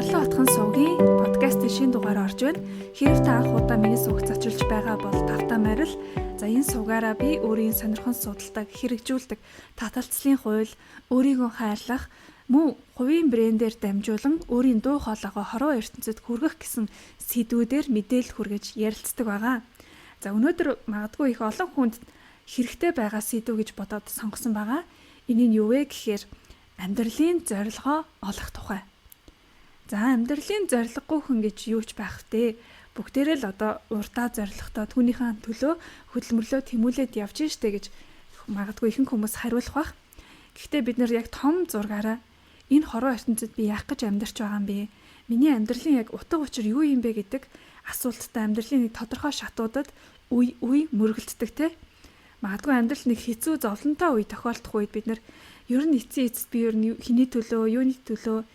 Марлаа Отхон сувгийн подкастын шинэ дугаар орж байна. Хэрв та анх удаа миний сувагт зочилж байгаа бол тавтаа морил. За, энэ сувгаараа би өөрийн сонирхон судалдаг, хэрэгжүүлдэг таталцлын хууль, өөрийгөө хайрлах, мөн хувийн брендээр дамжуулан өөрийн дуу хоолойгоо хорвоо ертөнцид хүргэх гэсэн сэдвүүдээр мэдээлэл хүргэж ярилцдаг байгаа. За, өнөөдөр магадгүй их олон хүнд хэрэгтэй байгаа сэдв гэж бодоод сонгосон байгаа. Энэ нь юу вэ гэхээр амьдралын зорилгоо олох тухай. За, амьдралын зорилгогүй хүн гэж юу ч байх вэ? Бүгдээрээ л одоо урдаа зорилготой, түүнийхээ төлөө хөдөлмөрлөө тэмүүлээд явж штэ гэж магадгүй ихэнх хүмүүс хариулах бах. Гэхдээ бид нар яг том зургаараа энэ хорвоо ертөнцид би яах гэж амьдарч байгаа юм бэ? Миний амьдралын яг утга учир юу юм бэ гэдэг асуулттай амьдралын нэг тодорхой шатуудад үе үе мөргөлддөг, те. Магадгүй амьдрал нэг хэцүү, зовлонтой үе тохиолдох үед бид нар ер нь эцсийн эцэст би ер нь хэний төлөө, юуны төлөө,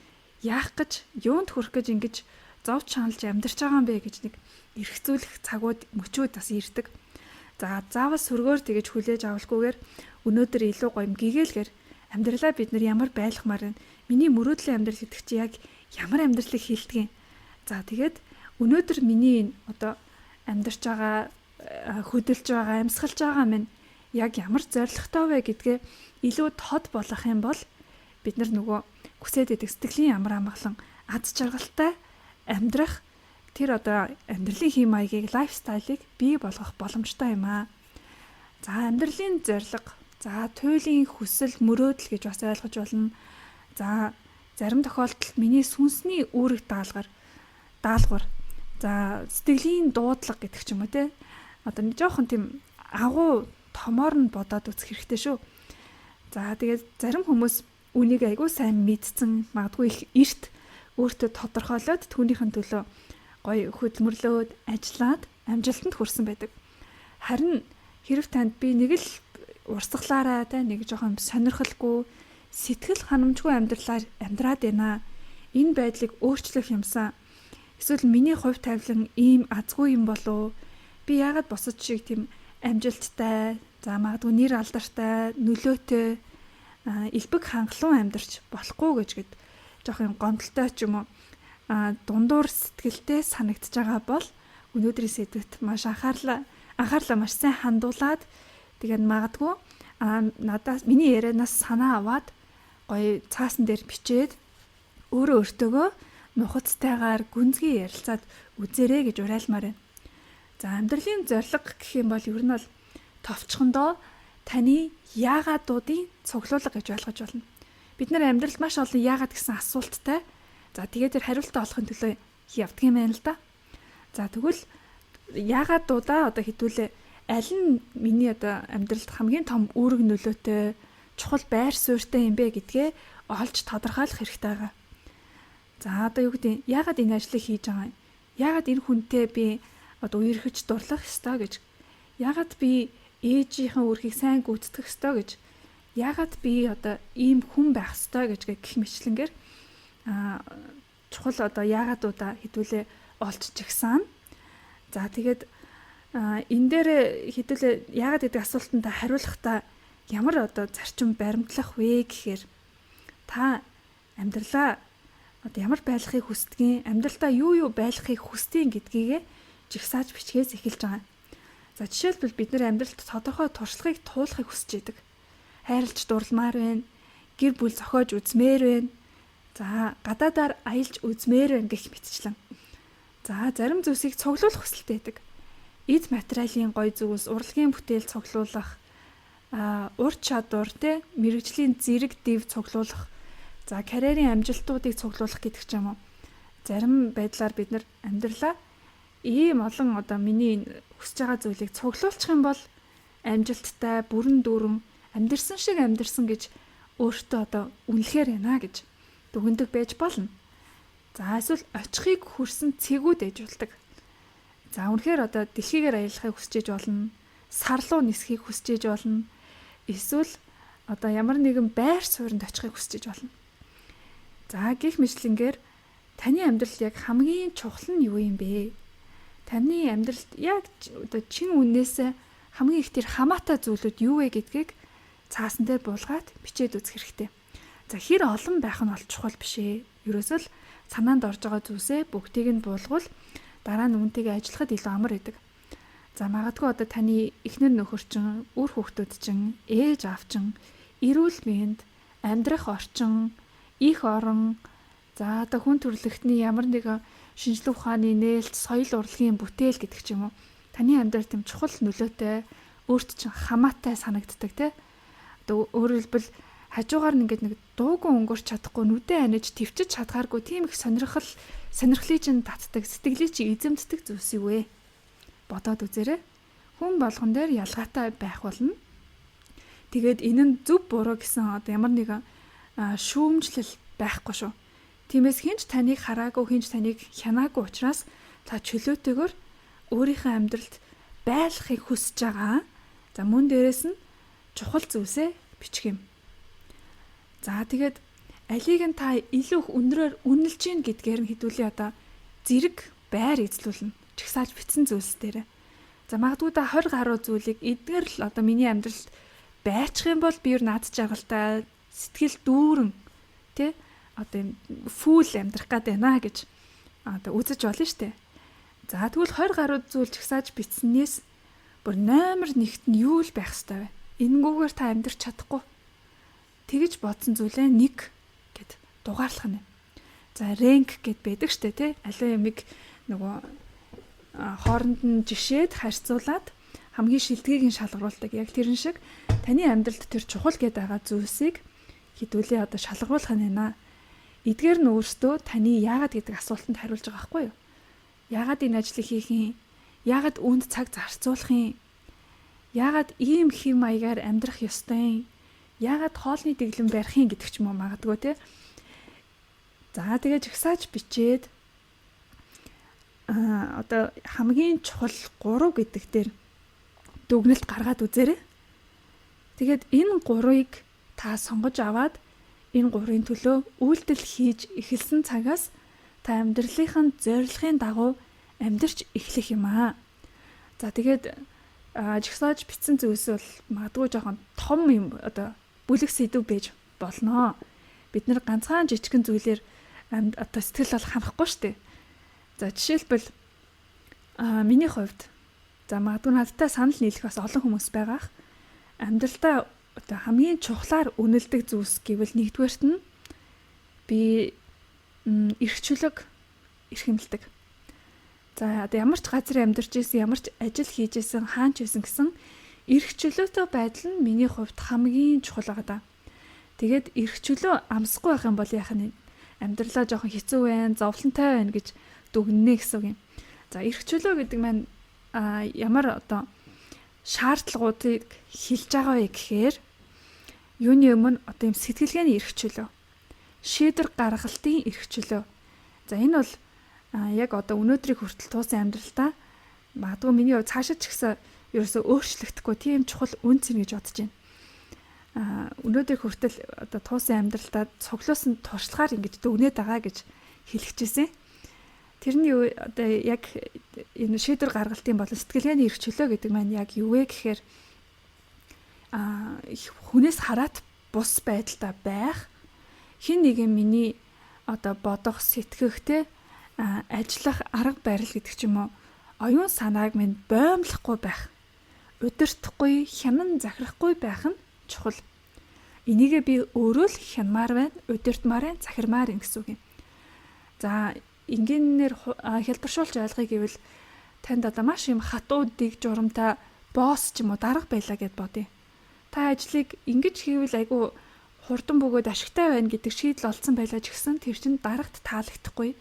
яах гэж, юунд хүрэх гэж ингэж зовж шаналж амьдарч байгаа юм бэ гэж нэг эргцүүлэх цагууд, мөчүүд бас ирдэг. За, заавал сөргөөр тэгэж хүлээж авалгүйгээр өнөөдөр илүү гоё гэгээлгээр амьдралаа бид нар ямар байлгамаар байна? Миний мөрөөдлийн амьдрал гэдэг чи яг ямар амьдралыг хэлдэг юм? За, тэгээд өнөөдөр миний энэ одоо амьдарч байгаа, хөдөлж байгаа, амьсгалж байгаа минь яг ямар зорилготой вэ гэдгээ илүү тод болгох юм бол бид нар нөгөө хүсээд идэх сэтгэлийн амар амгалан, аз жаргалтай амьдрах тэр одоо амьдралын хэм маягийг, lifestyle-ыг бий болгох боломжтой юм аа. За, амьдралын зорилго, за, туйлын хүсэл, мөрөөдөл гэж бас ойлгож байна. За, зарим тохиолдолд миний сүнсний үүрэг даалгавар, за, сэтгэлийн дуудлага гэдэг ч юм уу, те. Одоо нэг жоохон тийм агуу томоор нь бодоод үзэх хэрэгтэй шүү. За, тэгээд зарим хүмүүс үнийг айгүй сайн мэдсэн, магадгүй их эрт өөртөө тодорхойлоод, түүнийхэн төлөө гоё хөдөлмөрлөөд, ажиллаад амжилтанд хүрсэн байдаг. Харин хэрв танд би нэг л урсгалаараа, та нэг жоохон сонирхолгүй, сэтгэл ханамжгүй амьдралаар амьдраад байна. Энэ байдлыг өөрчлөх юмсан. Эсвэл миний хувь тавилан ийм азгүй юм болов? Би яагаад бусад шиг тийм амжилттай, за, магадгүй нэр алдартай, нөлөөтэй, элбэг хангалуун амьдарч болохгүй гэж гээд жоох юм гомдолтой ч юм уу, дундуур сэтгэлтэй санагдаж байгаа бол өнөөдрийн сэдвт маш анхаарлаа маш сайн хандуулад, тэгээд магадгүй надаас, миний ярианаас санаа аваад гоё цаасан дээр бичээд өөрөө өөртөөгөө нухацтайгаар гүнзгий ярилцаад үзээрэй гэж уриалмаар байна. За, амьдралын зорилго гэх юм бол ер нь бол товчхондоо таны яагаадуудын цуглуулга гэж ойлгож байна. Бид нар амьдралд маш олон яагаад гэсэн асуулттай. За, тэгээд тэр хариултаа олохын төлөө явдаг юм байна л да. За, тэгвэл яагаадуудаа одоо хэдүүлээ аль нь миний одоо амьдралд хамгийн том үүрэг нөлөөтэй, чухал байр суурьтай юм бэ гэдгээ олж тодорхойлох хэрэгтэй байгаа. За, одоо юу гэдэг, яагаад энэ ажлыг хийж байгаа юм? Яагаад энэ хүнтэй би одоо үерхэж дурлах ёстой гэж? Яагаад би ээжийнхээ үүргийг сайн гүйцэтгэх ёстой гэж? Яагаад би одоо ийм хүн байх ёстой гэж гэх мэтлэнгээр чухал одоо яагаадуудаа хэдүүлээ олж жагсаана. За, тэгээд энэ дээр хэдүүлээ яагаад гэдэг асуултанд хариулахдаа ямар одоо зарчим баримтлах вэ гэхээр та амьдралаа одоо ямар байлгахыг хүсдгийг, амьдралдаа юу юу байлгахыг хүсдгийг гэдгийг жагсааж бичгээс эхэлж байгаа. За, жишээлбэл, бид нар амьдралд тодорхой туршлагыг туулахыг хүсэж идэг. Хайрлж дурламаар байна, гэр бүл зохиож үзмээр байна. За, гадаадаар аялж үзмээр байна гэх мэтчлэн. За, зарим зүйлсийг цуглуулах хүсэлтэй байдаг. Эд материалын гоё зүйлс, урлагийн бүтээл цуглуулах, ур чадвар, те, мэргэжлийн зэрэг дэв цуглуулах, за, карьерийн амжилтуудыг цуглуулах гэдэг ч юм уу. Зарим байдлаар бид нар амьдралаа ийм олон одоо миний хүсэж байгаа зүйлийг цуглуулчих юм бол амжилттай, бүрэн дүүрэн амьдарсан шиг амьдарсан гэж өөртөө одоо үнэлэхээр байна гэж дүгнэдэг байж болно. За, эсвэл очихыг хүрсэн цэгүүд ээж болдог. За, үнэхээр одоо дэлхийгээр аялахыг хүсэж болно. Сар руу нисхийг хүсэж болно. Эсвэл одоо ямар нэгэн байр суурьнд очихыг хүсэж болно. За, гэх мэтлэнгээр таны амьдрал яг хамгийн чухал нь юу юм бэ? Таны амьдралд яг одоо чин үннээсээ хамгийн их тэр хамаатай зүйлүүд юу вэ гэдгийг цаасан дээр буулгаад бичээд үзэх хэрэгтэй. За, хэр олон байх нь бол чухал биш ээ. Ерөөсөө л Санаанд орж байгаа зүйлсээ бүгдийг нь буулгавал дараа нь үүнтэйгээ ажиллахад илүү амар байдаг. За магадгүй одоо таны эхнэр нөхөр чинь, үр хүүхдүүд чинь, ээж аав чинь, эрүүл мэнд, амьдрах орчин, их орон, за одоо хүн төрөлхтний ямар нэгэн шинжлэх ухааны нээлт, соёл урлагийн бүтээл гэдэг ч юм уу. Таны амьдрал тийм чухал нөлөөтэй, өөрт чинь хамаатай санагддаг те. Одоо өөрөөр хэлбэл хажуугаар нь ингээд нэг дуугүй өнгөрч чадахгүй, нүдээ аниж твчиж чадхааргүй тийм их сонирхлыг чинь татдаг, сэтгэлийг чинь эзэмддэг зүйлс юу вэ? Бодоод үзээрэй. Хүн болгон дээр ялгаатай байх болно. Тэгээд энэ нь зөв буруу гэсэн одоо ямар нэгэн шүүмжлэл байхгүй шүү. Тиймээс хинч таныг хараагүй, хинч таныг хянаагүй учраас та чөлөөтэйгээр өөрийнхөө амьдралд байлгахыг хүсэж байгаа. За мөн дээрэс нь чухал зүйлсээ бичих юм. За тэгээд алийг нь та илүү их өндрөөр үнэлж гин гэдгээр нь хэдүүлээ одоо зэрэг байр эзлүүлнэ. Чагсааж бичсэн зүйлс дээр. За магадгүй та 20 гаруй зүйлийг эдгээр л одоо миний амьдралд байчих юм бол би ер над жаргалтай, сэтгэл дүүрэн тэ одоо юм фүүл амьдрах гээд байна гэж одоо үзэж болно штэ. За тэгвэл 20 гаруй зүйл чагсааж бичсэнээс бүр номер 1-т нь юу л байх ёстой вэ? Энэнгүүгээр та амьдрч чадахгүй. Тэгэж бодсон зүйлээ 1 гэд дугаарлах нь. За рэнк гэд байдаг штэ тий. Аливаа юмыг нөгөө хооронд нь жишээд харьцуулаад хамгийн шилдгийг нь шалгаруулдаг. Яг тэрэн шиг таны амьдралд тэр чухал гээд байгаа зүйлсийг хэдүүлээ одоо шалгаруулах нь байна. Эдгээр нь өөрсдөө таны яагаад гэдэг асуултанд хариулж байгаа байхгүй юу? Яагаад энэ ажлыг хийх юм? Яагаад үүнд цаг зарцуулах юм? Яагаад ийм хэв маягаар амьдрах ёстой юм? Яагаад хоолны дэглэм барих юм гэдэг ч юм уу магадгүй те. За тэгээ жагсааж бичээд одоо хамгийн чухал 3 гэдэг дээр дүгнэлт гаргаад үзээрэй. Тэгээд энэ 3-ыг та сонгож аваад энэ 3-ын төлөө үйлдэл хийж эхэлсэн цагаас та амьдралынхаа зорилгын дагуу амьдарч эхлэх юм аа. За тэгээд жагсааж бичсэн зүйлс бол магадгүй жоохон том юм одоо бүлэг сэдв байж болно. Бид нар ганцхан жижигхэн зүйлээр одоо сэтгэл бол ханахгүй шүү дээ. За жишээлбэл миний хувьд за магадгүй надтай санал нийлэх бас олон хүмүүс байгаах. Амьдралдаа одоо хамгийн чухлаар үнэлдэг зүйлс гэвэл нэгдүгээрт нь би эрх чөлөөг эрхэмлдэг. За одоо ямар ч газар амьдарч исэн, ямар ч ажил хийж исэн, хаан ч байсан гэсэн эрх чөлөөтэй байдал нь миний хувьд хамгийн чухал байгаа даа. Тэгээд эрх чөлөө амсахгүй байх юм бол яах нь амьдралаа жоохон хэцүү байна, зовлонтой байна гэж дүгнэнэ гэсэн үг юм. За эрх чөлөө гэдэг маань ямар одоо шаардлагуудыг хэлж байгаа вэ гэхээр юуны өмнө одоо юм сэтгэлгээний эрх чөлөө, шийдвэр гаргалтын эрх чөлөө. За энэ бол яг одоо өнөөдрийг хүртэл туусан амьдралдаа магадгүй миний хувьд цаашаа ч гэсэн ерөөсөө өөрчлөгдөхгүй тийм чухал үн цэн гэж бодож байна. Өнөөдрийг хүртэл одоо туусан амьдралдаа цуглуулсан туршлагаар ингэж дүгнээд байгаа гэж хэлчихсэн. Тэрний одоо яг энэ шийдвэр гаргалтын болон сэтгэлгээний эрх чөлөө гэдэг маань яг юу вэ гэхээр хүнээс хараат бус байдалтай байх, хин нэгэн миний одоо бодох, сэтгэх те ажиллах арга барил гэдэг ч юм уу оюун санааг минь боомлохгүй байх, удирдахгүй, хянан захирахгүй байх нь чухал. Энийгээ би өөрөө л хянмаар байна, удирдмаар байна, захирмаар байна гэсэн үг юм. За энгийнээр хэлбэршүүлж ойлгоё гэвэл танд одоо маш юм хатуу дэг журамтай босс ч юм уу дарга байлаа гэд бодъё. Та ажлыг ингэж хийвэл айгүй хурдан бөгөөд ашигтай байна гэдэг шийдэл олдсон байлаа ч гэсэн тэр чинь дарагт таалагдахгүй.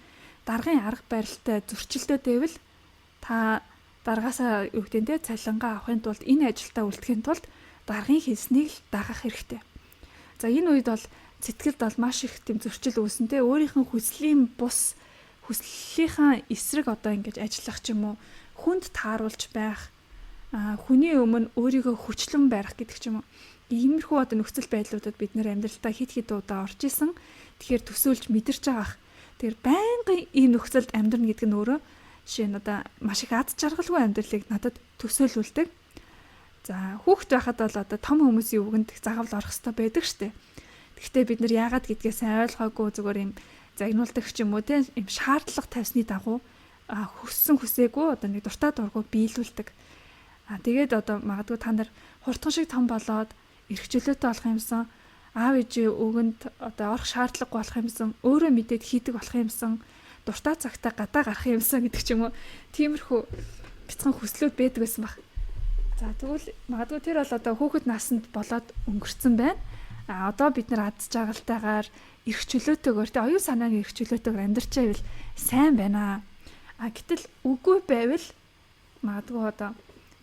Даргын арга барилтай зөрчилдөд байвал та даргаасаа юу гэдэг нь те цалингаа авахын тулд энэ ажилдаа үлдэхин тулд даргын хэлснийг л дагах хэрэгтэй. За энэ үед бол сэтгэлд бол маш их тийм зөрчил үүсэн те өөрийнх нь хүслийн бус хүслийнхаа эсрэг одоо ингэж ажиллах ч юм уу хүнд тааруулж байх, хүний өмнө өөрийгөө хүчлэн барих гэдэг ч юм уу. Иймэрхүү одоо нөхцөл байдлуудад бид нэр амьдралдаа хит хит удаа орж исэн. Тэгэхээр төсөөлж мэдэрч байгаах. Тэгэхээр байнгын ийм нөхцөлд амьдрна гэдэг нь өөрөө жишээ нь одоо маш их ад жаргалгүй амьдралыг надад төсөөлүүлдэг. За хүүхэд байхад бол одоо том хүмүүсийн үгэнд загавл орох хэрэгтэй байдаг штэ. Гэхдээ бид нар яагаад гэдгээ сайн ойлгоогүй зүгээр юм загнуулдаг ч юм уу те, им шаардлага тавьсны дагуу хүссэн хүсээгүй одоо нэг дуртай дургу биелүүлдэг. Тэгээд одоо магадгүй та нар хурдхан шиг том болоод эрх чөлөөтэй болох юмсан, аав ээжийн үгэнд одоо орох шаардлагагүй болох юмсан, өөрөө мэдээд хийдэг болох юмсан, дуртай цагтаа гадаа гарах юмсан гэдэг ч юм уу. Тиймэрхүү бяцхан хүслүүд байдаг байсан баг. За тэгвэл магадгүй тэр бол одоо хүүхэд наснд болоод өнгөрцөн байна. А одоо бид нар аз жаргалтайгаар эрх чөлөөтэйгээр тэ оюун санааны эрх чөлөөтэйгээр амьдарч байвал сайн байна. А гэтэл үгүй байвал магадгүй одоо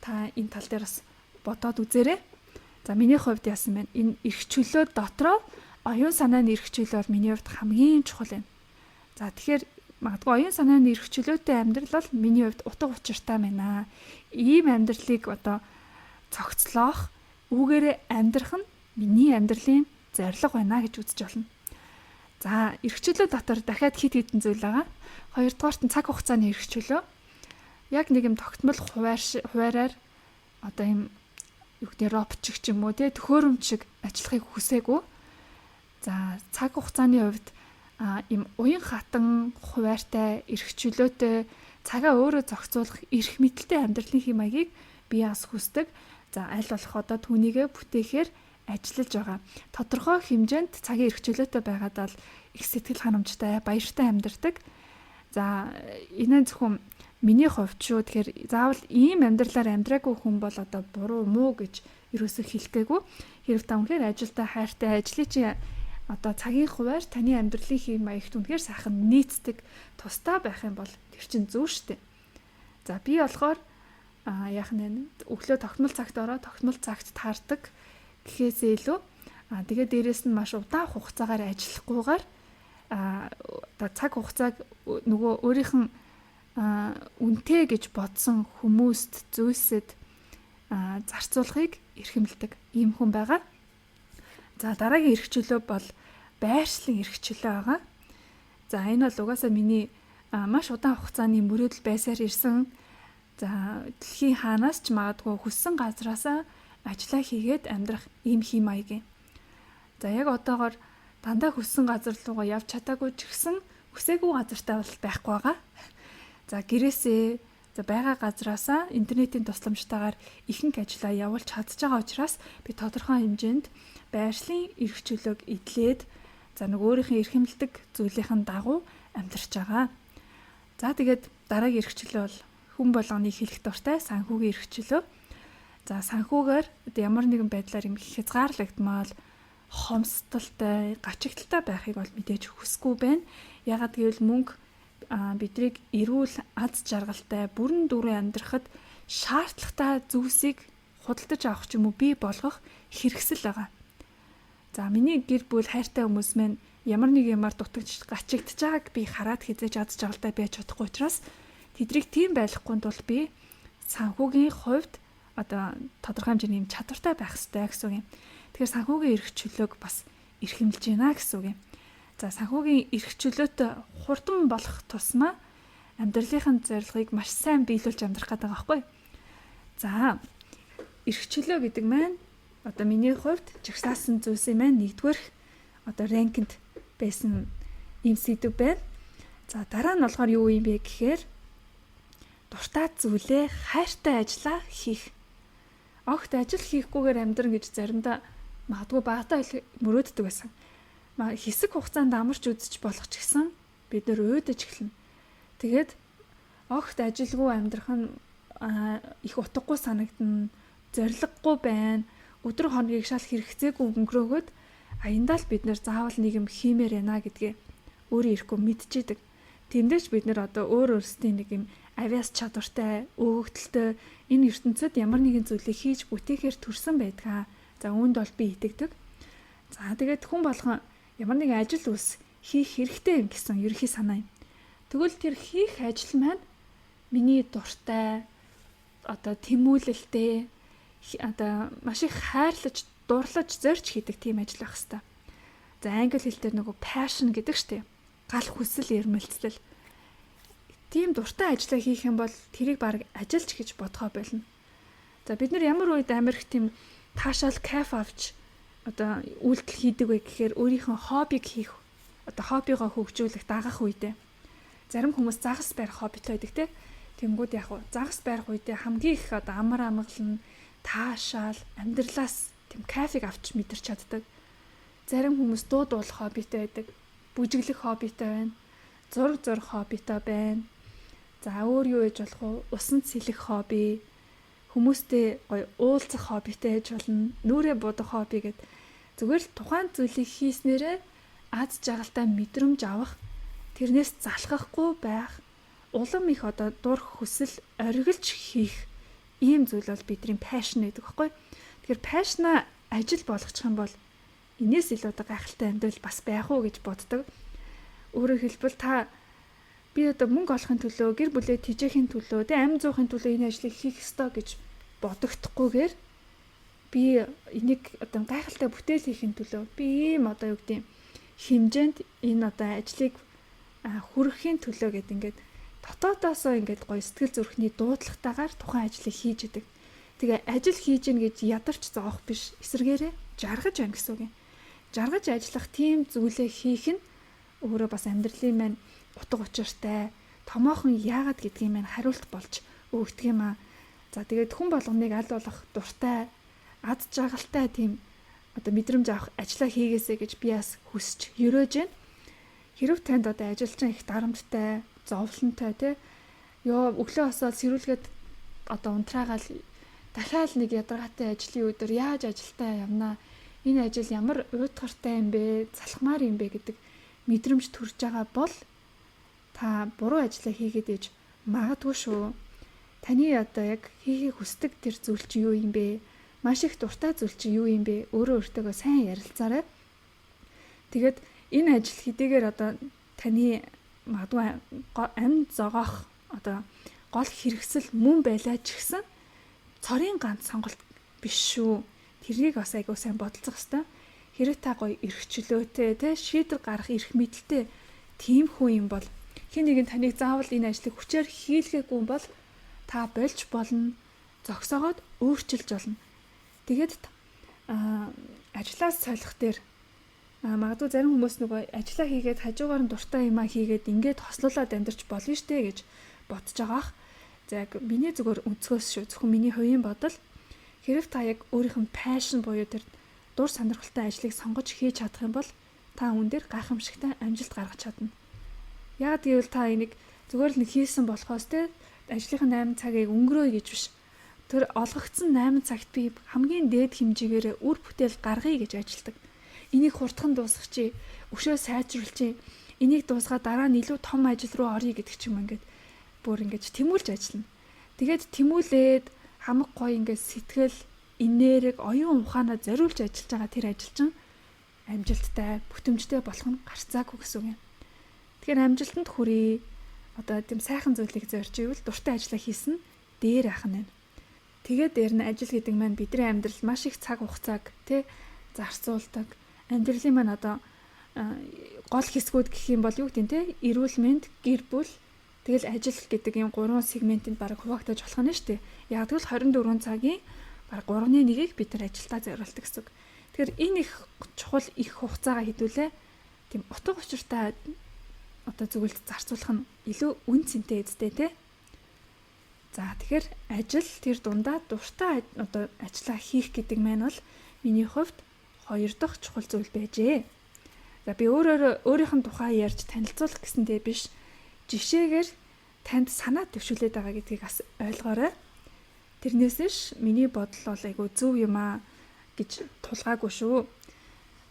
та энэ тал дээр бас бодоод үзээрэй. За миний хувьд яасан бэ? Энэ эрх чөлөө дотроо оюун санааны эрх чөлөө бол миний хувьд хамгийн чухал юм. За тэгэхээр магадгүй оюун санааны эрх чөлөөтэй амьдрал бол миний хувьд утга учиртай байна. Ийм амьдралыг одоо цогцлоох, үүгээрээ амьдрах нь миний амьдралын зорилго байна гэж үзэж болно. За эрх чөлөө дотор дахиад хэд хэдэн зүйл байгаа. Хоёрдугаарт нь цаг хугацааны эрх чөлөө. Яг нэг юм тогтмол хуваараар одоо юм юу гэдэг робот шиг ч юм уу те төхөөрөмж шиг ажиллахыг хүсээгүй. За цаг хугацааны хувьд им уян хатан хуваартай, эрх чөлөөтэй, цагаа өөрөө зохицуулах эрх мэдэлтэй амьдралын хэм маягийг би бас хүсдэг. За аль болох одоо түүнийгээ бүтээхээр ажиллаж байгаа. Тодорхой хэмжээнд цагийн эрх чөлөөтэй байгаад бол их сэтгэл ханамжтай, баяртай амьдардаг. За энэ нь зөвхөн миний хувьд шүү. Тэгэхээр заавал ийм амьдралаар амьдраагүй хүн бол одоо буруу муу гэж ерөөсөө хэлэх гээгүй. Хэрв та үнэхээр ажилдаа хайртай, ажлын чинь одоо цагийн хуваар таны амьдралын хэм маягт үнэхээр сайхан нийцдэг, тустай байх юм бол тэр чинь зөв штэ. За би болохоор яах нь өглөө тогтмол цагт ороо тогтмол цагт таардаг гэхээсээ илүү тэгээ дээрэс нь маш удаан хугацаагаар ажиллахгүйгээр одоо цаг хугацааг нөгөө өөрийнх нь үнэтэй гэж бодсон хүмүүст зүйлсэд зарцуулахыг эрхэмлэдэг ийм хүн байгаа. За дараагийн эрх чөлөө бол байршлын эрх чөлөө байгаа. За энэ бол угаасаа миний маш удаан хугацааны мөрөөдөл байсаар ирсэн. За дэлхийн хаанаас ч магадгүй хүссэн газраасаа ажиллаа хийгээд амьдрах ийм хэм маяг юм. За яг одоогор дандаа хүссэн газар руугаа явж чадаагүй ч гэсэн хүсээгүй газартаа бол байхгүй байгаа. За гэрээсээ за байгаа газраасаа интернетийн тусламжтайгаар ихэнх ажлаа явуулж чадж байгаа учраас би тодорхой хэмжээнд байршлын эрх чөлөөг эдлээд за нэг өөрийнхөө эрхэмлдэг зүйлийнхэн дагуу амьдарч байгаа. За тэгээд дараагийн эрх чөлөө бол хүн болгоны хэлэх дуртай санхүүгийн эрх чөлөө. За санхүүгээр ямар нэгэн байдлаар юм хязгаарлагдмал хомсдолтой, гачигдaltaй байхыг бол мэдээж хүсэхгүй байна. Ягаад гэвэл мөнгө бидрийг эрүүл аз жаргалтай бүрэн дүүрэн амьдрахад шаардлагатай зүйлсийг худалдаж авах ч юм уу бий болгох хэрэгсэл байгаа. За миний гэр бүл хайртай хүмүүс маань ямар нэг юмар дутагч гачигдж байгааг би хараад хизээж аз жаргалтай байж чадахгүй учраас тэдрийг тийм байлгахгүй тул би санхүүгийн хувьд одоо тодорхой хэмжээний юм чадвартай байх ёстой гэсэн үг юм. Тэгэхээр санхүүгийн эрх чөлөөг бас эрхэмлэж байна гэсэн үг юм. За санхүүгийн эрх чөлөөтэй хурдан болох тусмаа амьдралынхаа зорилгыг маш сайн биелүүлж амьдрах гэдэг байгаа байхгүй. За эрх чөлөө гэдэг маань одоо миний хувьд жагсаасан зүйлсийн маань нэгдүгээрх одоо rank-нд байсан ийм сэдэв байна. За дараа нь болохоор юу юм бэ гэхээр дуртай зүйлээ хайртай ажиллаа хийх. Огт ажил хийхгүйгээр амьдран гэж заримдаа магадгүй багадаа мөрөөддөг байсан. Хэсэг хугацаанд амарч үзэж болох ч гэсэн бид нэр уйдаж эхэлнэ. Тэгээд огт ажилгүй амьдрах нь их утгагүй санагдана, зориггүй байна. Өдөр хоногийг шал хэрэгцээгүй өнгөрөөгөөд аяндаа л бид нэр заавал нэг юм хиймээр байна гэдгээ өөрөө ирэхгүй мэдчихэдэг. Тэндээч бид нэр одоо өөр өөрсдийн нэг юм авиас чадвартай, өгөгдөлтэй энэ ертөнцид ямар нэгэн зүйлийг хийж бүтээхээр төрсэн байдгаа. За үүнд бол би итгэдэг. За тэгээд хүн болгон ямар нэгэн ажил үйлс хийх хэрэгтэй юм гэсэн ерөнхий санаа юм. Тэгвэл тэр хийх ажил маань миний дуртай, одоо тэмүүлэлтэй, одоо маш их хайрлаж, дурлаж, зорж хийдэг тийм ажил байх хэвээр. За англи хэл дээр нөгөө passion гэдэг штеп. Гал хүсэл эрмэлзэл. Тийм дуртай ажлаа хийх юм бол тэрийг баг ажилч гэж бодгоо болно. За бид нар ямар үед Америк тийм таашаал кайф авч одоо үйлдэл хийдэг вэ гэхээр өөрийнхөө хоббиг хийх Одоо хоббигоо хөгжүүлэх, дагах үедээ зарим хүмүүс загас барих хоббитой байдаг те. Тэнгүүд яг загас барих үедээ хамгийн их одоо амар амгалан, таашаал, амьдралаас тийм кайфыг авч мэдэрч чаддаг. Зарим хүмүүс дуу дуулах хоббитой байдаг, бүжиглэх хоббитой байна, зураг зурах хоббитой байна. За өөр юу хийж болох вэ? Усанд сэлэх хобби, хүмүүстэй гоё уулзах хоббитой байж болно, нүрээ будах хобби гэд зүгээр л тухайн зүйлийг хийснээрээ аз жаргалтай мэдрэмж авах, тэрнээс залхахгүй байх, улам их одоо дур хүсэл оргилж хийх ийм зүйл бол бидний passion гэдэг байхгүй. Тэгэхээр passion-а ажил болгочих юм бол энээс илүү одоо гайхалтай амьдрал бас байх уу гэж боддог. Өөрөөр хэлбэл та би одоо мөнгө олохын төлөө, гэр бүлээ тэжээхийн төлөө, тэ амь зуухын төлөө энэ ажлыг хийх ёстой гэж бодогдохгүйгээр би энийг одоо гайхалтай бүтээл хийхин төлөө би ийм одоо юу гэдэг хэмжээнд энэ одоо ажлыг хүргэхийн төлөө гэд ингээд дотоодоосоо ингээд гоё сэтгэл зүрхний дуудлагатайгаар тухайн ажлыг хийж идэг. Тэгээ ажил хийж гин гэж ядарч зоох биш. Эсвэргээрээ жаргаж байна гэсэн үг юм. Жаргаж ажиллах тийм зүйлээ хийх нь өөрөө бас амьдралын маань утга учиртай, томоохон яагаад гэдгийг маань хариулт болж өгдөг юм аа. За тэгээд хүн болгоныг аль болох дуртай, ад жаргалтай тийм одоо мэдрэмж авах ажлаа хийгээсэй гэж би бас хүсч ерөөж байна. Хэрв танд одоо ажилчин их дарамттай, зовлонтой те ёо өглөө босоод сэрүүлгээд одоо унтраагаал дахиад нэг ядаргаатай ажлын өдөр яаж ажилдаа явнаа, энэ ажил ямар уйтгартай юм бэ, залхмаар юм бэ гэдэг мэдрэмж төрж байгаа бол та буруу ажлаа хийгээд иж магадгүй шүү. Таны одоо яг хийхийг хүсдэг тэр зүйл чи юу юм бэ? Маш их дуртай зүйл чи юу юм бэ? Өөрөө өөртөөгөө сайн ярилцаарай. Тэгээд энэ ажил хэдийгээр одоо таны магадгүй амь зогоох одоо гол хэрэгсэл мөн байлаа ч гэсэн цорын ганц сонголт биш шүү. Тэрийг бас айгуу сайн бодолцох хэвээр. Хэрэг та гоё эрхчлөөтэй те шийдвэр гаргах эрх мэдэлтэй тийм хүн юм бол хэн нэгэн таныг заавал энэ ажлыг хүчээр хийлгээгүй юм бол та болж болно, зогсоогоод өөрчилж болно. Тэгээд ажлаас солих дээр магадгүй зарим хүмүүс нөгөө ажлаа хийгээд хажуугаар нь дуртай юмаа хийгээд ингээд хослуулаад амьдарч болно штэ гэж бодож байгаа ах. За яг миний зүгээр өнцгөөс шүү. Зөвхөн миний хувийн бодол. Хэрэг та яг өөрийнх нь passion буюу тэр дур сонирхолтой ажлыг сонгож хийж чадах юм бол та үүн дээр гайхамшигтай амжилт гаргаж чадна. Яг гэвэл та энийг зүгээр л нэг хийсэн болохоос те ажлынхаа 8 цагийг өнгөрөөе гэж биш. Тэр олгогдсон 8 цагт би хамгийн дээд хэмжээгээр үр бүтээл гаргая гэж ажилладаг. Энийг хурдхан дуусгах, өшөө сайжруулчих, энийг дуусгаад дараа нь илүү том ажил руу оръё гэдэг ч юм ингээд бүр ингэж тэмүүлж ажиллана. Тэгээд тэмүүлээд хамаг гоё ингээд сэтгэл, энерги, оюун ухаанаа зориулж ажиллаж байгаа тэр ажилчин амжилттай, бүтэмжтэй болох нь гарцаагүй гэсэн үг юм. Тэгэхээр амжилтанд хүрээ. Одоо тийм сайхан зүйлийг зорж ивэл дуртай ажлаа хийсэн дээр ах нь байна. Тэгээд дээр нь ажил гэдэг маань бидний амьдрал маш их цаг хугацааг тий зарцуулдаг. Амьдралын маань одоо гол хэсгүүд гэх юм бол юу гэдэг нь те эрүүл мэнд, гэр бүл, тэгэл ажил гэдэг юм гурван сегментэнд бараг хуваагдаж болох нь шүү дээ. Яг тэгвэл 24 цагийн бараг 3-ны 1-ийг бид нар ажилдаа зориулдаг гэсэн үг. Тэгэхээр энэ их чухал их хугацаагаа хэдүүлээ тийм утга учиртай одоо зүйлд зарцуулах нь илүү үн цэнтэй эзтэй те. За тэгэхээр ажил тэр дундаа дуртай одоо ажлаа хийх гэдэг маань бол миний хувьд хоёр дахь чухал зүйл байжээ. За би өөрөөр өөрийнх нь тухай ярьж танилцуулах гэсэндээ биш, жишээгээр танд санаа төвшүүлээд байгаа гэдгийг бас ойлгоорой. Тэрнээс ш миний бодол бол айгүй зөв юм аа гэж тулгаагүй шүү.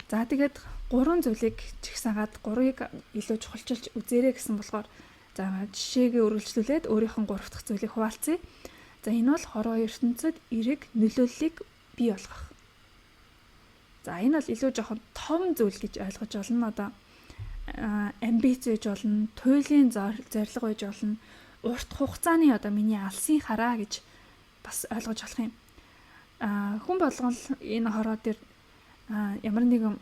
За тэгээд гурван зүйлийг чигсаагаад гурвыг илүү чухалчилж үзээрэй гэсэн болохоор за жишээгээ үргэлжлүүлээд өөрийнх нь гурав дахь зүйлийг хуваалцъя. За энэ бол хорвоо ертөнцид эерэг нөлөөллийг бий болгох. За энэ бол илүү жоохон том зүйл гэж ойлгож болно. Одоо амбиц байж болно, туйлын зорилго байж болно, урт хугацааны одоо миний алсын хараа гэж бас ойлгож болох юм. Хүн болгон энэ хороо дээр ямар нэгэн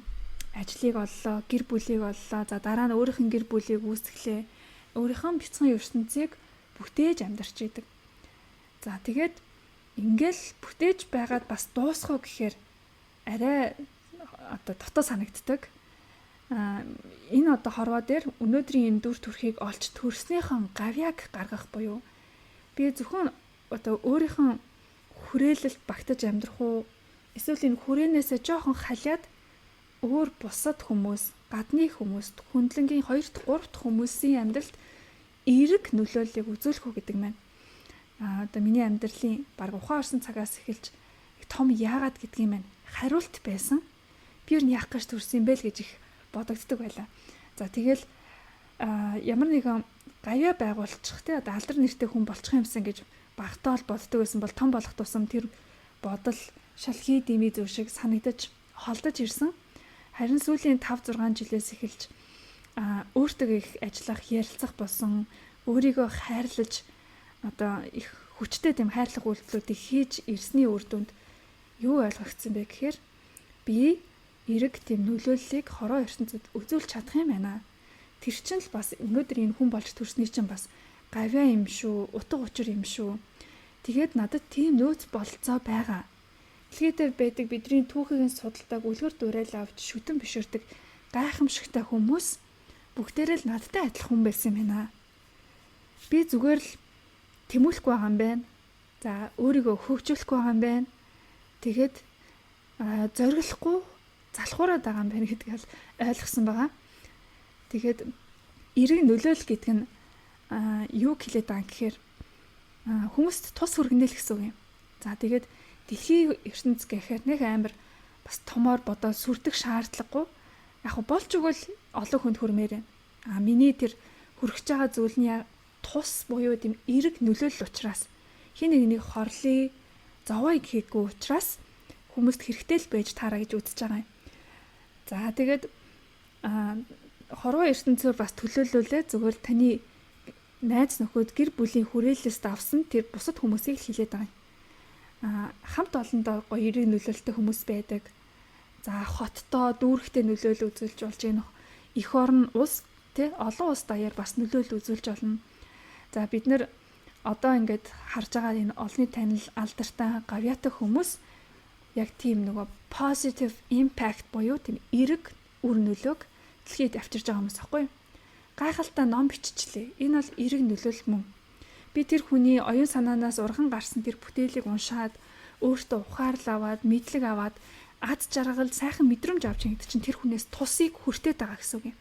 ажлыг оллоо, гэр бүлийг оллоо. За дараа нь өөрийнх нь гэр бүлийг үүсгэлээ. Өөрийнх нь бяцхан ертөнцийг бүтээж амьдарч идэг. За тэгээд ингээл бүтээж байгаад бас дуусах уу гэхээр арай одоо дотоо санагддаг. Энэ одоо хорвоо дээр өнөөдрийн энэ дүр төрхийг олж төрснийхэн гавьяаг гаргах буюу би зөвхөн одоо өөрийнхөө хүрээлэлд багтаж амьдрах уу, эсвэл энэ хүрээнээсээ жоохон халиад өөр бусад хүмүүс, гадны хүмүүст, хүндлэнгийн 2 дахь 3 дахь хүмүүсийн амьдралд эерэг нөлөөллийг үзүүлэх үү гэдэг маань одоо миний амьдралын баг ухаан орсон цагаас эхэлж том яагаад гэдгийг маань хариулт байсан. Би ер нь яах гэж төрсөн юм бэ л гэж их бодогддог байлаа. За, тэгэл ямар нэгэн гавьяа байгуулчих те, одоо алдар нэртэй хүн болчих юмсан гэж багтаа л боддог байсан бол том болох тусам тэр бодол шал хий дэмий зүйл шиг санагдаж холдож ирсэн. Харин сүүлийн 5 6 жилээс эхэлж өөртөө их ажиллах, ярилцах болсон, өөрийгөө хайрлаж, одоо их хүчтэй тийм хайрлах үйлдэлүүдийг хийж ирсний үр дүнд юу ойлгогдсон бэ гэхээр би эерэг тийм нөлөөллийг хороо ертөнцид үзүүлж чадах юм байна. Тэр чинь л бас өнөөдөр энэ хүн болж төрсний чинь бас гавьяа юм шүү, утга учир юм шүү. Тэгээд надад тийм нөөц бололцоо байгаа. Дэлхий дээр байдаг бидний түүхийг нь судалдаг, үлгэр дуурайл авч шүтэн биширдэг гайхамшигтай хүмүүс бүгдээрээ л надтай адилхан хүн байсан юм байна. Би зүгээр л тэмүүлэхгүй байгаа юм байна. За, өөрийгөө хөгжүүлэхгүй байгаа юм байна. Тэгээд зориглохгүй залхуураад байгаа юм байна гэдгийг л ойлгосон байгаа. Тэгээд эерэг нөлөөлөл гэдэг нь юу хэлээд байгаа юм гэхээр хүмүүст тус хүргэнэ л гэсэн үг юм. За, тэгээд дэлхийн ертөнц гэхээр нэг амар бас томоор бодоод сүрдэх шаардлагагүй. Яг болж өгвөл олон хүнд хүрмээр байна. А миний тэр хүргэж байгаа зүйл нь тус буюу тийм эерэг нөлөөлөл учраас, хэн нэгнийг хорлоё, зовоё гэхээгүй учраас хүмүүст хэрэгтэй л байж таараа гэж үзэж байгаа юм. За, тэгээд хорвоо ертөнцөөр бас төлөөлүүлээ зүгээр таны найз нөхөд, гэр бүлийн хүрээлэлээс давсан тэр бусад хүмүүсийг л хэлээд байгаа юм. Хамт олондоо гоё эерэг нөлөөлөлтэй хүмүүс байдаг. За, хотдоо, дүүрэгтээ нөлөөлөл үзүүлж болж гэнэ. Эх орн улс тэ олон улс даяар бас нөлөөлөл үзүүлж болно. За, бид нар одоо ингээд харж байгаа энэ олонний танил, алдартай, гавьяатай хүмүүс яг тийм нөгөө positive impact буюу тийм эерэг үр нөлөөг дэлхийд авчирж байгаа хүмүүс аахгүй юу? Гайхалтай ном биччихлээ. Энэ бол эерэг нөлөөлөл мөн. Би тэр хүний оюун санаанаас урган гарсан тэр бүтээлийг уншаад, өөртөө ухаарлал аваад, мэдлэг аваад, аз жаргал, сайхан мэдрэмж авч гэдэг чинь тэр хүнээс тусыг хүртээд байгаа гэсэн үг юм.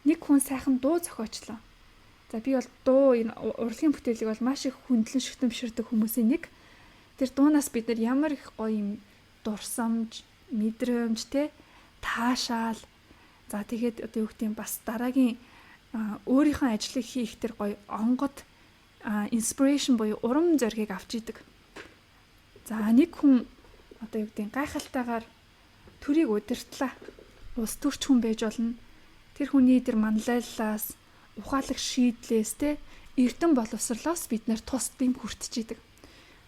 Нэг хүн сайхан дуу зохиочлоо. За, би бол дуу, энэ урлагийн бүтээлийг бол маш их хүндлэн шүтэн биширдэг хүмүүсийн нэг. Тэр дуунаас бид нар ямар их гоё юм дурсамж, мэдрэмж те, таашаал, за, тэгээд одоо юу гэдэг юм, бас дараагийн өөрийнхөө ажлыг хийх тэр гоё онгод, inspiration буюу урам зоригийг авч идэг. За, нэг хүн одоо юу гэдэг, гайхалтайгаар төрийг удирдлаа. Улс төрч хүн байж болно. Тэр хүний тэр манлайллаас, ухаалаг шийдлээс те, эрдэм боловсрлоос бид нар тус дэм хүртэж идэг.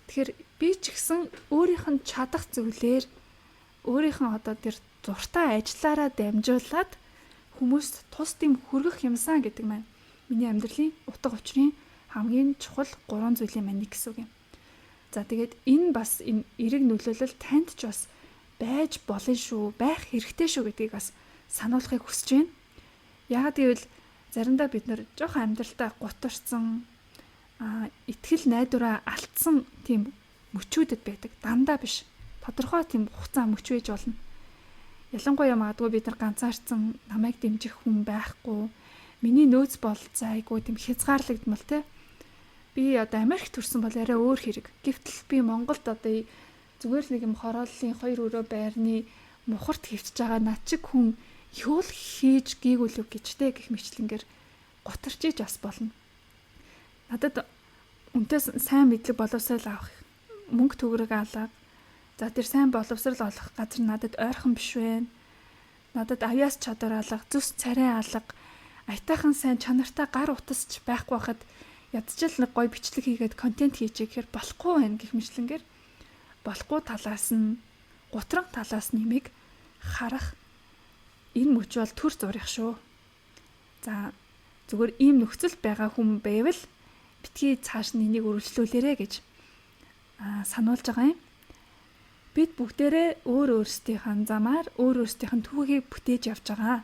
Тэгэхээр би ч гэсэн өөрийнх нь чадах зүйлээр, өөрийнх нь одоо тэр зуртай ажиллаараа дамжуулаад хүмүүст тус дэм хүргэх юмсан гэдэг маань миний амьдралын утга учирын хамгийн чухал гурван зүйлийн маань нэг гэсэн үг юм. За, тэгээд энэ бас энэ эерэг нөлөөлөл танд ч бас байж болно шүү, байх хэрэгтэй шүү гэдгийг бас сануулахыг хүсэж байна. Яагаад гэвэл заримдаа бид нар жоохон амьдралдаа гутарсан, итгэл найдвараа алдсан тийм мөчүүдэд байдаг. Дандаа биш. Тодорхой тийм хугацаа мөч байж болно. Ялангуяа магадгүй бид нар ганцаардсан, намайг дэмжих хүн байхгүй, миний нөөц бололцоо айгүй тийм хязгаарлагдмал те. Би одоо Америк төрсэн бол арай өөр хэрэг. Гэвтэл би Монголд одоо зүгээр л нэг юм хорооллын хоёр өрөө байрны мухарт хэвтэж байгаа над чиг хүн юу л хийж гийгүүлв гэж те гэх мэтчилэнгээр гутарч иж бас болно. Надад үнтэй сайн мэдлэг, боловсрал авах мөнгө төгрөг алга. За, тэр сайн боловсрал олох газар надад ойрхон биш вэ. Надад авьяас чадвар алга, зүс царай алга, аятайхан сайн чанартай гар утас ч байхгүй байхад ядчил нэг гоё бичлэг хийгээд контент хийчих гэхээр болохгүй байна гэх мэтчилэнгээр болохгүй талаас нь, гутран талаас нь нэмийг харах энэ мөч бол түр зуурах шүү. За, зүгээр ийм нөхцөл байгаа хүн байвал битгий цааш нь энийг үргэлжлүүлээрэ гэж сануулж байгаа юм. Бид бүгдээрээ өөр өөрсдийнхэн замаар өөр өөрсдийнхэн түүхийг бүтээж явж байгаа.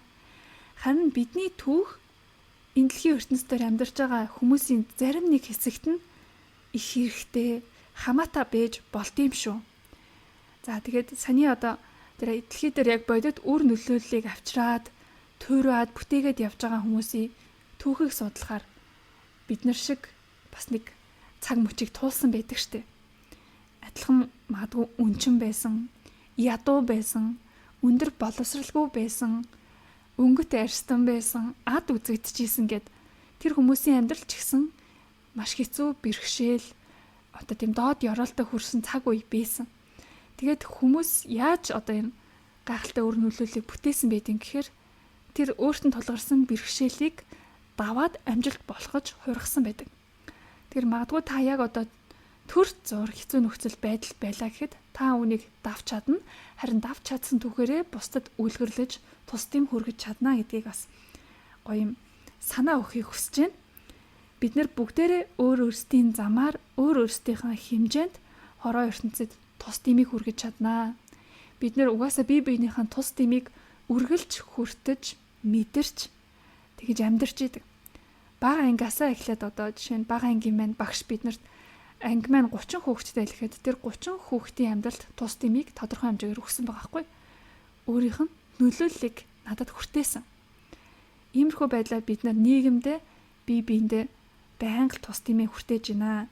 Харин бидний түүх энэ дэлхийн ертөнцийн амьдарч байгаа хүмүүсийн зарим нэг хэсэгт нь их хэрэгтэй хамаатай байж болд юм шүү. За тэгээд саний одоо тэр дэлхий дээр яг бодит үр нөлөөллийг авчираад туйраад бүтээгээд явж байгаа хүмүүсийн түүхийг судлахаар бид нар шиг бас нэг цаг мөчийг туулсан байдаг штэ. Адилхан магадгүй үнчин байсан, ядуу байсан, өндөр боловсралгүй байсан, өнгөт арьстан байсан, ад үзэгдэжсэн гэд тэр хүмүүсийн амьдрал ч гэсэн маш хэцүү бэрхшээл одоо тийм доод ёроолтой хүрсэн цаг үе байсан. Тэгээд хүмүүс яаж одоо энэ гайхалтай үр нөлөөллийг бүтээсэн байдیں гэхээр тэр өөрт нь тулгарсан бэрхшээлийг даваад амжилт болгож хувиргасан байдаг. Тэр магадгүй та яг одоо төр зур хэцүү нөхцөл байдал байлаа гэхэд та үүнийг давч чадна. Харин давч чадсан түүхээрээ бусдад үлгэрлэж тус дэм хүргэж чадна гэдгийг бас гоё юм санаа өгөхийг хүсэж байна. Бид нар бүгдээрээ өөр өөрсдийн замаар өөр өөрсдийнхээ хэмжээнд хороо ертөнцид тус дэмийг хүргэж чаднаа. Бид нар угаасаа бие биенийхэн тус дэмийг үргэлж хүртэж, мэдэрч тэгж амьдарч идэг. Бага ангиасаа эхлээд одоо жишээ нь бага ангийн маань багш биднэрт анги маань 30 хүүхэдтэй хэлэхэд тэр 30 хүүхдийн амьдралд тус дэмийг тодорхой хэмжээгээр өгсөн байгаа байхгүй. Өөрийнх нь нөлөөллийг надад хүртээсэн. Иймэрхүү байдлаар бид нар нийгэмдээ бие биендээ байнга тус дэмээ хүртээж байна.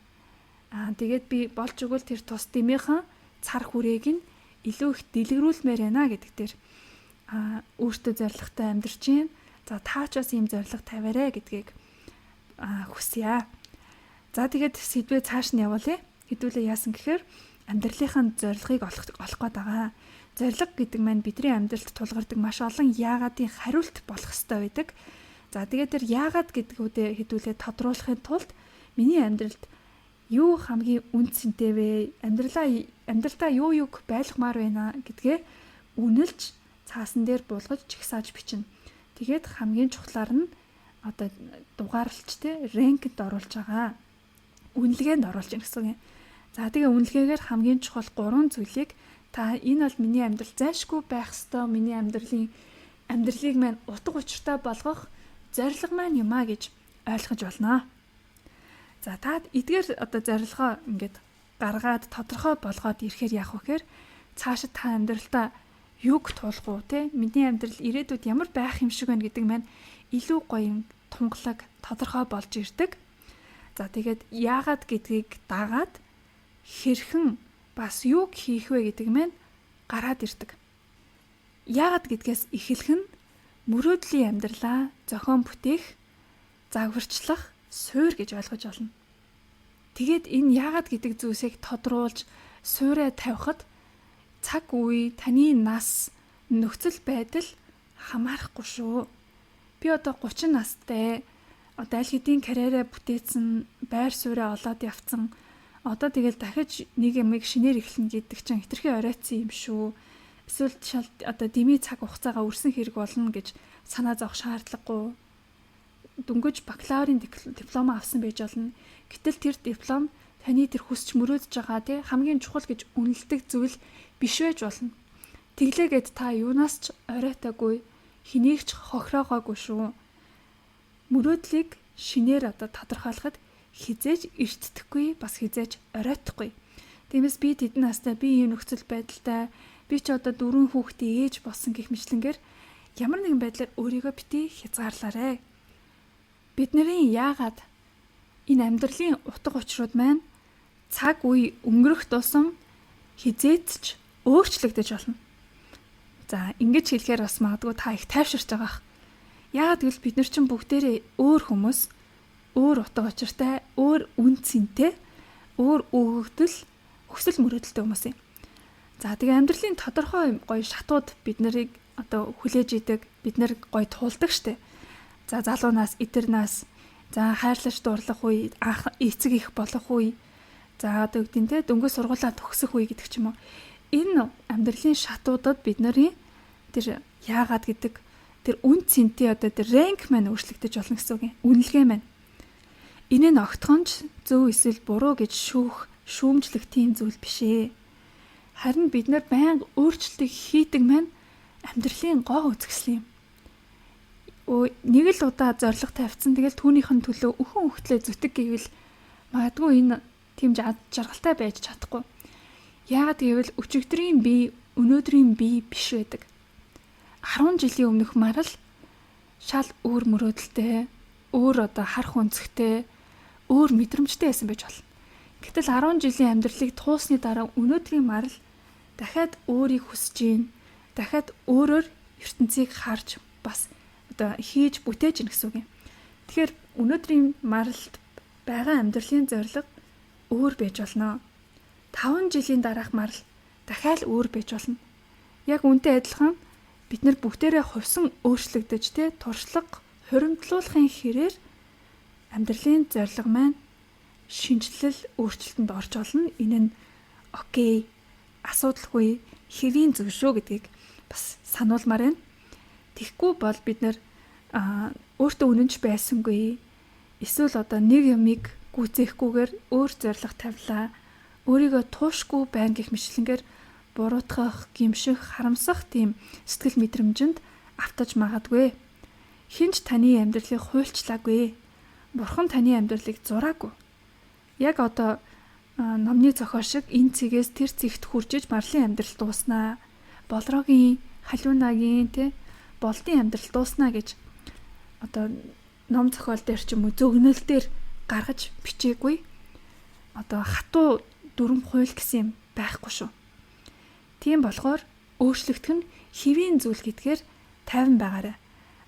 Аа тэгээд би болж өгвөл тэр тус дэмийнхэн цар хүрээг нь илүү их дэлгэрүүлмээр байна гэдэг дээр өөртөө зоригтой амьдарч байна. За та ч бас ийм зориг тавиарай гэдгийг хүсье. За тэгээд сэдвээ цааш нь явуулъя. Хэдүүлээ яасан гэхээр амьдралынхаа зорилгыг олох гээд байгаа. Зорилго гэдэг маань бидний амьдралд тулгардаг маш олон яагаадын хариулт болох ёстой байдаг. За тэгээд тэр яагаад гэдгүүдээ хэдүүлээ тодруулахын тулд миний амьдралд юу хамгийн үн цэнтэй вэ? Амьдралдаа юу юг байлгамаар байна гэдгээ үнэлж цаасан дээр буулгаж жагсааж бичнэ. Тэгээд хамгийн чухлаар нь одоо дугаарлалч те рэнкэнд оруулж байгаа. Үнэлгээнд оруулж байна гэсэн үг юм. За тэгээ үнэлгээгээр хамгийн чухал 3 зүйлийг та энэ бол миний амьдрал зайлшгүй байх ёстой, миний амьдралыг маань утга учиртай болгох зорилго маань юм а гэж ойлгож болно. За та эдгээр одоо зорилгоо ингээд гаргаад тодорхой болгоод ирэхээр яах вэ гэхээр цаашид та амьдралдаа юг туулах уу те миний амьдрал ирээдүйд ямар байх юм шиг байна гэдэг маань илүү гоё юм тунгалаг тодорхой болж ирдэг. За тэгээд яагаад гэдгийг дагаад хэрхэн бас юг хийх вэ гэдэг маань гараад ирдэг. Яагаад гэдгээс эхлэх нь мөрөөдлийн амьдралаа зохион бүтээх, загварчлах суур гэж ойлгож байна. Тэгээд энэ яагаад гэдэг зүйлсийг тодруулж суурэ тавихад цаг үе, таны нас, нөхцөл байдал хамаарахгүй шүү. Би одоо 30 настай, одоо аль хэдийн карьераа бүтээсэн, байр сууриа олоод явцсан. Одоо тэгэл дахиж нэг юмыг шинээр эхлэнэ гэдэг чинь хэтэрхий оройтсан юм шүү. Эсвэл шал одоо дэмий цаг хугацаагаа өрсөн хэрэг болно гэж санаа зовох шаардлагагүй. Дөнгөж бакалаврын диплом авсан байж болно. Гэтэл тэр диплом таны тэр хүсч мөрөөдөж байгаа тий хамгийн чухал гэж үнэлдэг зүйл биш байж болно. Тэглээгээд та юунаас ч оройтаагүй, хэнийг ч хохироогоогүй шүү. Мөрөөдлийг шинээр одоо тодорхойлоход хизээж эртдэхгүй, бас хизээж оройтхгүй. Тиймээс би тэдэн настай, би ийм нөхцөл байдалтай, би ч одоо 4 хүүхдийн ээж болсон гэх мэтлэнгээр ямар нэгэн байдлаар өөрийгөө бити хязгаарлаарэ. Бидний яагаад энэ амьдралын утга учрууд маань цаг үе өнгөрөх тусам хизээт ч өөрчлөгдөж болно. За ингэж хэлэхээр бас магадгүй та их тайвширч байгаа х. Яагаад гэвэл бид нар чинь бүгдээрээ өөр хүмүүс, өөр утга учиртай, өөр үн цэнтэй, өөр өгөгдөл, хүсэл мөрөөдөлтэй хүмүүс юм. За тэгээ амьдралын тодорхой гоё шатууд бид нарыг одоо хүлээж идэг, бид нар гоё туулдаг штэ. За залуу нас, итэр нас, за хайрлаж дурлах үе, анх эцэг их болох үе, за одоо юу гэдэг нь те дөнгөж сургуулаа төгсөх үе гэдэг ч юм уу. Энэ амьдралын шатуудад бид нарын тэр яагаад гэдэг тэр үн цэнтэй одоо тэр рэнк маань өөрчлөгдөж болно гэсэн үг юм. Үнэлгээ маань. Энэ нь огтхонч зөв эсвэл буруу гэж шүүх, шүүмжлэх тийм зүйл биш ээ. Харин бид нар байнга өөрчлөлтийг хийдэг маань амьдралын гоо үзэсгэлэн юм. Нэг л удаа зорилго тавьсан. Тэгэл түүнийх нь төлөө өхөн хөхтлээ зүтг гэвэл магадгүй энэ тийм жаргалтай байж чадахгүй. Яагаад гэвэл өчигдрийн би өнөөдрийн би биш байдаг. 10 жилийн өмнөх Марал шал өөр мөрөөдөлтэй, өөр одоо харах өнцгтэй, өөр мэдрэмжтэй байсан байж болно. Гэтэл 10 жилийн амьдралыг туулсны дараа өнөөдрийн Марал дахиад өөрийг хүсэж гин, дахиад өөрөөр ертөнцийг харж бас одоо хийж бүтээж гин гэсэн үг юм. Тэгэхээр өнөөдрийн Маралд байгаа амьдралын зорилго өөр байж болно. 5 жилийн дараах Марал дахиад өөр байж болно. Яг үнтэй адилхан бид нар бүгдээрээ хувьсан өөрчлөгдөж те туршлага хуримтлуулахын хэрээр амьдралын зорилго маань шинжлэл өөрчлөлтөнд орж олно. Энэ нь окей, асуудалгүй, хэвийн зүйл шүү гэдгийг бас сануулмаар байна. Тэгэхгүй бол бид нар өөртөө үнэнч байсангүй, эсвэл одоо нэг юмыг гүйцээхгүйгээр өөр зорилго тавилаа, өөрийгөө туушгүй байна гэх мэтлэнгээр буруутгах, гимших, харамсах тийм сэтгэл мэдрэмжинд автаж магадгүй. Хинч таны амьдралыг хуульчлаагүй. Бурхан таны амьдралыг зураагүй. Яг одоо номны зохиол шиг энэ цэгээс тэр цэгт хүрчиж Марлын амьдрал дууснаа. Болроогийн, Халиунагийн тэ болдын амьдрал дууснаа гэж одоо ном зохиол дээр ч юм уу зөгнөл дээр гаргаж бичээгүй. Одоо хатуу дүрм хууль гэсэн юм байхгүй шүү. Тийм болохоор өөрчлөгдөх нь хэвийн зүйл гэдгээр тайван байгаарай.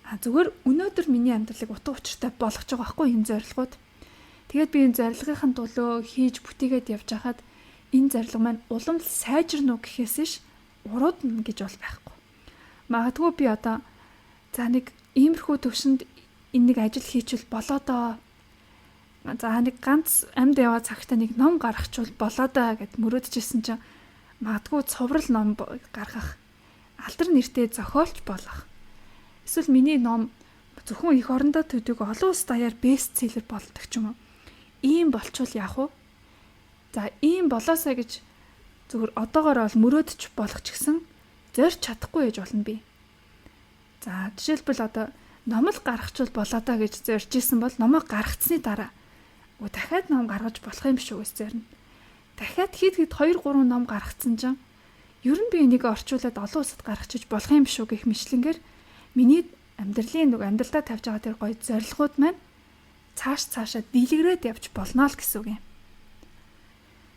А зүгээр өнөөдөр миний амьдралыг утга учиртай болгож байгаа байхгүй энэ зорилгууд. Тэгээд би энэ зорилгын төлөө хийж бүтээгээд явж байхад энэ зорилго маань улам л сайжирна уу гэхээс ш уруудна гэж бол байхгүй. Магадгүй би одоо за нэг иймэрхүү төвшөнд энэ нэг ажил хийчихвэл болоо доо. За нэг ганц амьд яваа цагтаа нэг ном гаргachвал болоо доо гэд мөрөөдөжсэн чинь магадгүй цуврал ном гаргах, алдар нэртэй зохиолч болох. Эсвэл миний ном зөвхөн эх орондоо төдөг олон улс даяар бестселлер болдог ч юм уу. Ийм болчвол яах вэ? За ийм болоосаа гэж зөвхөн одоогоор бол мөрөөдөж болох ч гэсэн зорж чадахгүй байж болно би. За жишээлбэл одоо ном л гаргachвал болоо даа гэж зорж исэн бол номоо гаргацсны дараа дахиад ном гаргаж болох юм шүү гэж зорино. Дахиад хэд хэд 2 3 ном гаргацсан чинь ер нь би энийг орчуулад олон улсад гаргачих болох юм шүү гэх мэтлэнгээр миний амьдралын нэг амьдралдаа тавьж байгаа тэр гоё зорилгууд маань цааш цаашаа дэлгэрээд явж болно л гэсэн үг юм.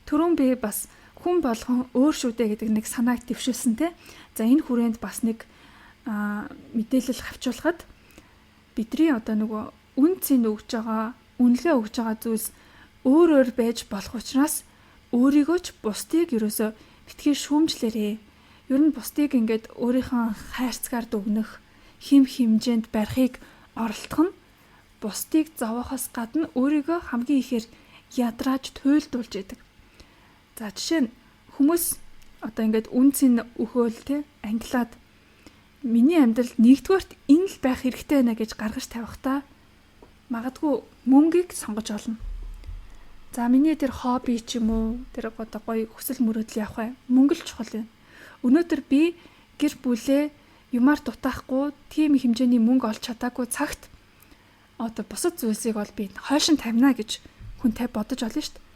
Түрүүн би бас хүн болгон өөр шүү дээ гэдэг нэг санааг дэвшүүлсэн те. За энэ хүрээнд бас нэг мэдээлэл хавчуулахад бидний одоо нөгөө үн цэн өгж байгаа, үнэлгээ өгж байгаа зүйлс өөр өөр байж болох учраас өөрийгөө ч бусдыг ерөөсөө битгий шүүмжлээрээ. Ер нь бусдыг ингээд өөрийнхөө хайрцгаар дүгнэх, хим хэмжээнд барихыг оролдох нь бусдыг зовоохоос гадна өөрийгөө хамгийн ихээр ядрааж туйлдуулж идэг. За жишээ нь хүмүүс одоо ингээд үн цэн өгөөл те ангилаад миний амьдралд нэгдүгээрт энэ л байх хэрэгтэй байна гэж гаргаж тавихтаа магадгүй мөнгийг сонгож олно. За миний тэр хобби ч юм уу тэр одоо гоё хүсэл мөрөөдөл явах бай. Мөнгө л чухал байна. Өнөөдөр би гэр бүлээ юмар дутаахгүй тийм хэмжээний мөнгө олж чадаагүй цагт одоо бусад зүйлсийг бол би хойшин тавина гэж хүнтэй бодож олно шүү дээ.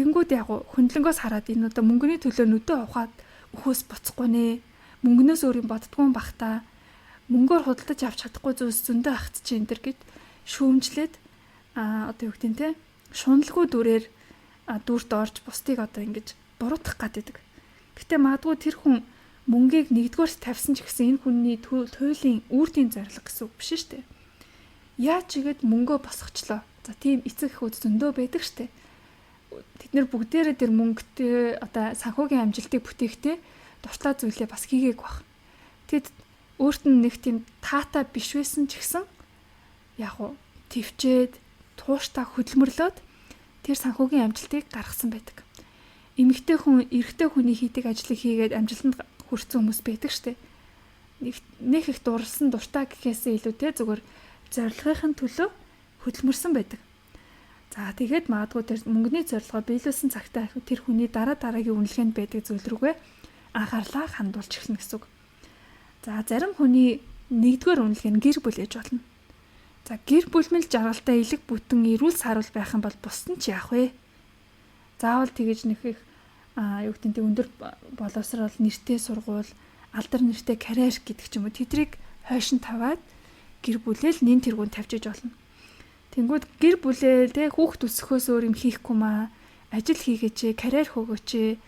Тэгэнгүүт яг хөндлөнгөөс хараад энэ одоо мөнгөний төлөө нүдэ ухаад өхөөс буцахгүй нэ. Мөнгнөөс өөр юм боддгоо бах та. Мөнгөөр худалдаж авч чадахгүй зүйлс зөндөө ахт чи энэ төр гэд шүүмжлээд одоо юу гэдэг нь те шуналгүй дүрээр дүрт орж бусдыг одоо ингэж буруутгах гад байдаг. Гэтэ магадгүй тэр хүн мөнгийг нэгдүгээрт тавьсан ч гэсэн энэ хүний туйлын үрдийн зорилго гэсэн үг биш шүү дээ. Яаж игэд мөнгөө босгочлоо. За тийм эцэг эхүүд зөндөө байдаг шүү дээ. Тэд нэр бүгдээрээ тэр мөнгөтэй одоо санхүүгийн амжилтыг бүтээхдээ дуртай зүйлээ бас хийгээг баг. Тэд өөрт нь нэг тийм таатай биш байсан ч гэсэн яг уу төвчээд тууштай хөдөлмөрлөөд тэр санхүүгийн амжилтыг гаргасан байдаг. Эмэгтэй хүн эрэгтэй хүний хийдэг ажлыг хийгээд амжилтанд хүрсэн хүмүүс байдаг штэ. Нэг их дурлсан дуртай гэхээсээ илүү те зүгээр зорилгын төлөө хөдөлмөрсөн байдаг. За тэгээд магадгүй тэр мөнгөний зорилгоо биелүүлсэн цагтаа тэр хүний дараа дараагийн үнэлгээнд байдаг зүйл рүүгээ анхаарлаа хандуулж эхэлнэ гэсэн үг. За зарим хүний Нэгдүгээр үнэлгээ нь гэр бүл ээж болно. За, гэр бүл мэл жаргалтай, элэг бүтэн, эрүүл саруул байх юм бол бусд нь ч яах вэ? Заавал тэгэж нөх их юу гэдэг нь өндөр боловсрол, нэртэй сургууль, алдар нэртэй карьер гэдэг ч юм уу, тэдрийг хойш нь тавиад гэр бүлээ л нэн тэргүүн тавьж иж болно. Тэнгүүд гэр бүлээ те хүүхд өсөхөөс өөр юм хийхгүй маа, ажил хийгээч, карьер хөөгөөч,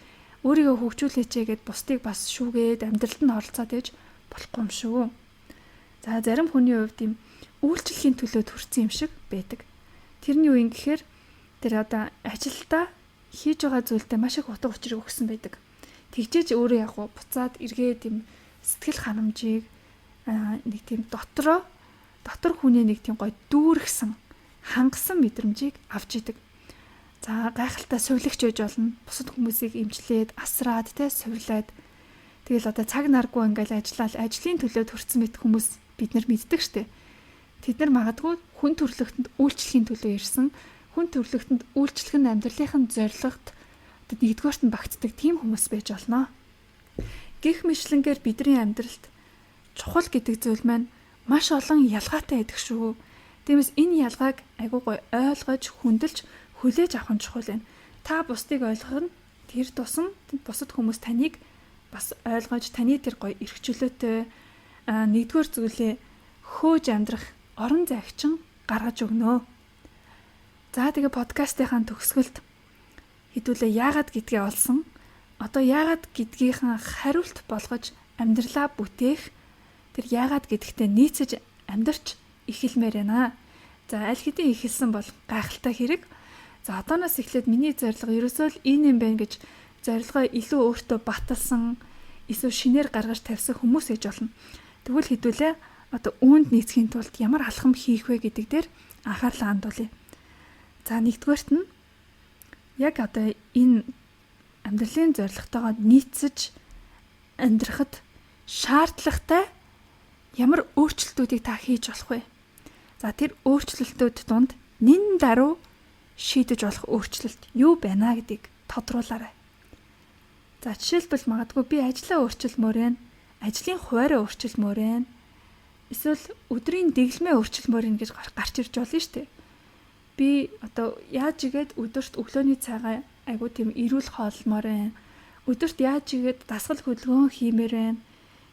өөрийгөө хөгжүүлээч гэд бусдыг бас шүүгээд амьдралд нь оролцоод ээж болохгүй юм шүү. За, зарим хүний хувьд юм үйлчлэхийн төлөө төрсэн юм шиг байдаг. Тэр нь юу юм гэхээр тэр одоо ажилдаа хийж байгаа зүйлдээ маш их утга учирыг өгсөн байдаг. Тэгжээж өөрөө яг буцаад эргээд юм сэтгэл ханамжийг, нэг тийм дотроо дотор хүнээ нэг тийм гой дүүргсэн, хангасан мэдрэмжийг авч идэг. За, гайхалтай сувилагч байж болно. Бусад хүмүүсийг эмчлээд, асраад, те сувилаад, тэгэл одоо цаг наргүй ингээл ажиллаад ажлын төлөө төрсэн мэт хүмүүс бид нар мэддэг штэ. Тэд нар магадгүй хүн төрөлхтөнд үйлчлэхийн төлөө ирсэн, хүн төрөлхтөнд үйлчлэх нь амьдралынх нь зорилгот одоо нэгдүгээрт нь багтдаг тийм хүмүүс байж болно. Гэх мэтлэнгээр бидний амьдралд чухал гэдэг зүйл маань маш олон ялгаатай байдаг шүү. Тиймээс энэ ялгааг айгуу гой ойлгож, хүндэлж, хүлээж авах нь чухал байна. Та бусдыг ойлгох нь тэр тусам бусад хүмүүс таныг бас ойлгож, таны тэр гоё эрх чөлөөтэй нэгдүгээр зүйлээ хөөж амьдрах орон зайгчин гаргаж өгнө. За, тэгээ подкастынхаа төгсгөлд хэдүүлээ яагаад гэдгээ олсон. Одоо яагаад гэдгийнхэн хариулт болгож амьдралаа бүтээх, тэр яагаад гэдэгтээ нийцэж амьдрч эхэлмээр байна. За, аль хэдийн эхэлсэн бол гайхалтай хэрэг. За, одооноос эхлээд миний зорилго ерөөсөө л энэ юм байна гэж зорилгоо илүү өөртөө баталсан, эсвэл шинээр гаргаж тавьсан хүмүүс ээж болно. Тэгвэл хэдүүлээ одоо үүнд нийцхийн тулд ямар алхам хийх вэ гэдэг дээр анхаарлаа хандуулъя. За, нэгдүгээрт нь яг одоо энэ амьдралын зорилготойгоо нийцэж амьдрахад шаардлагатай ямар өөрчлөлтүүдийг та хийж болох вэ? За, тэр өөрчлөлтүүд дунд нэн даруй шийдэж болох өөрчлөлт юу байна гэдгийг тодруулаарай. За, жишээлбэл, магадгүй би ажлаа өөрчилмөр байна, ажлын хуваараа өөрчилмөр байна. Эсвэл өдрийн дэглэмээ өөрчилмөр байна гэж гарч ирж болно шүү дээ. Би одоо яаж игээд өдөрт өглөөний цайгаа айгуу тийм эрүүл хооллмоор байна. Өдөрт яаж игээд дасгал хөдөлгөөн хиймээр байна.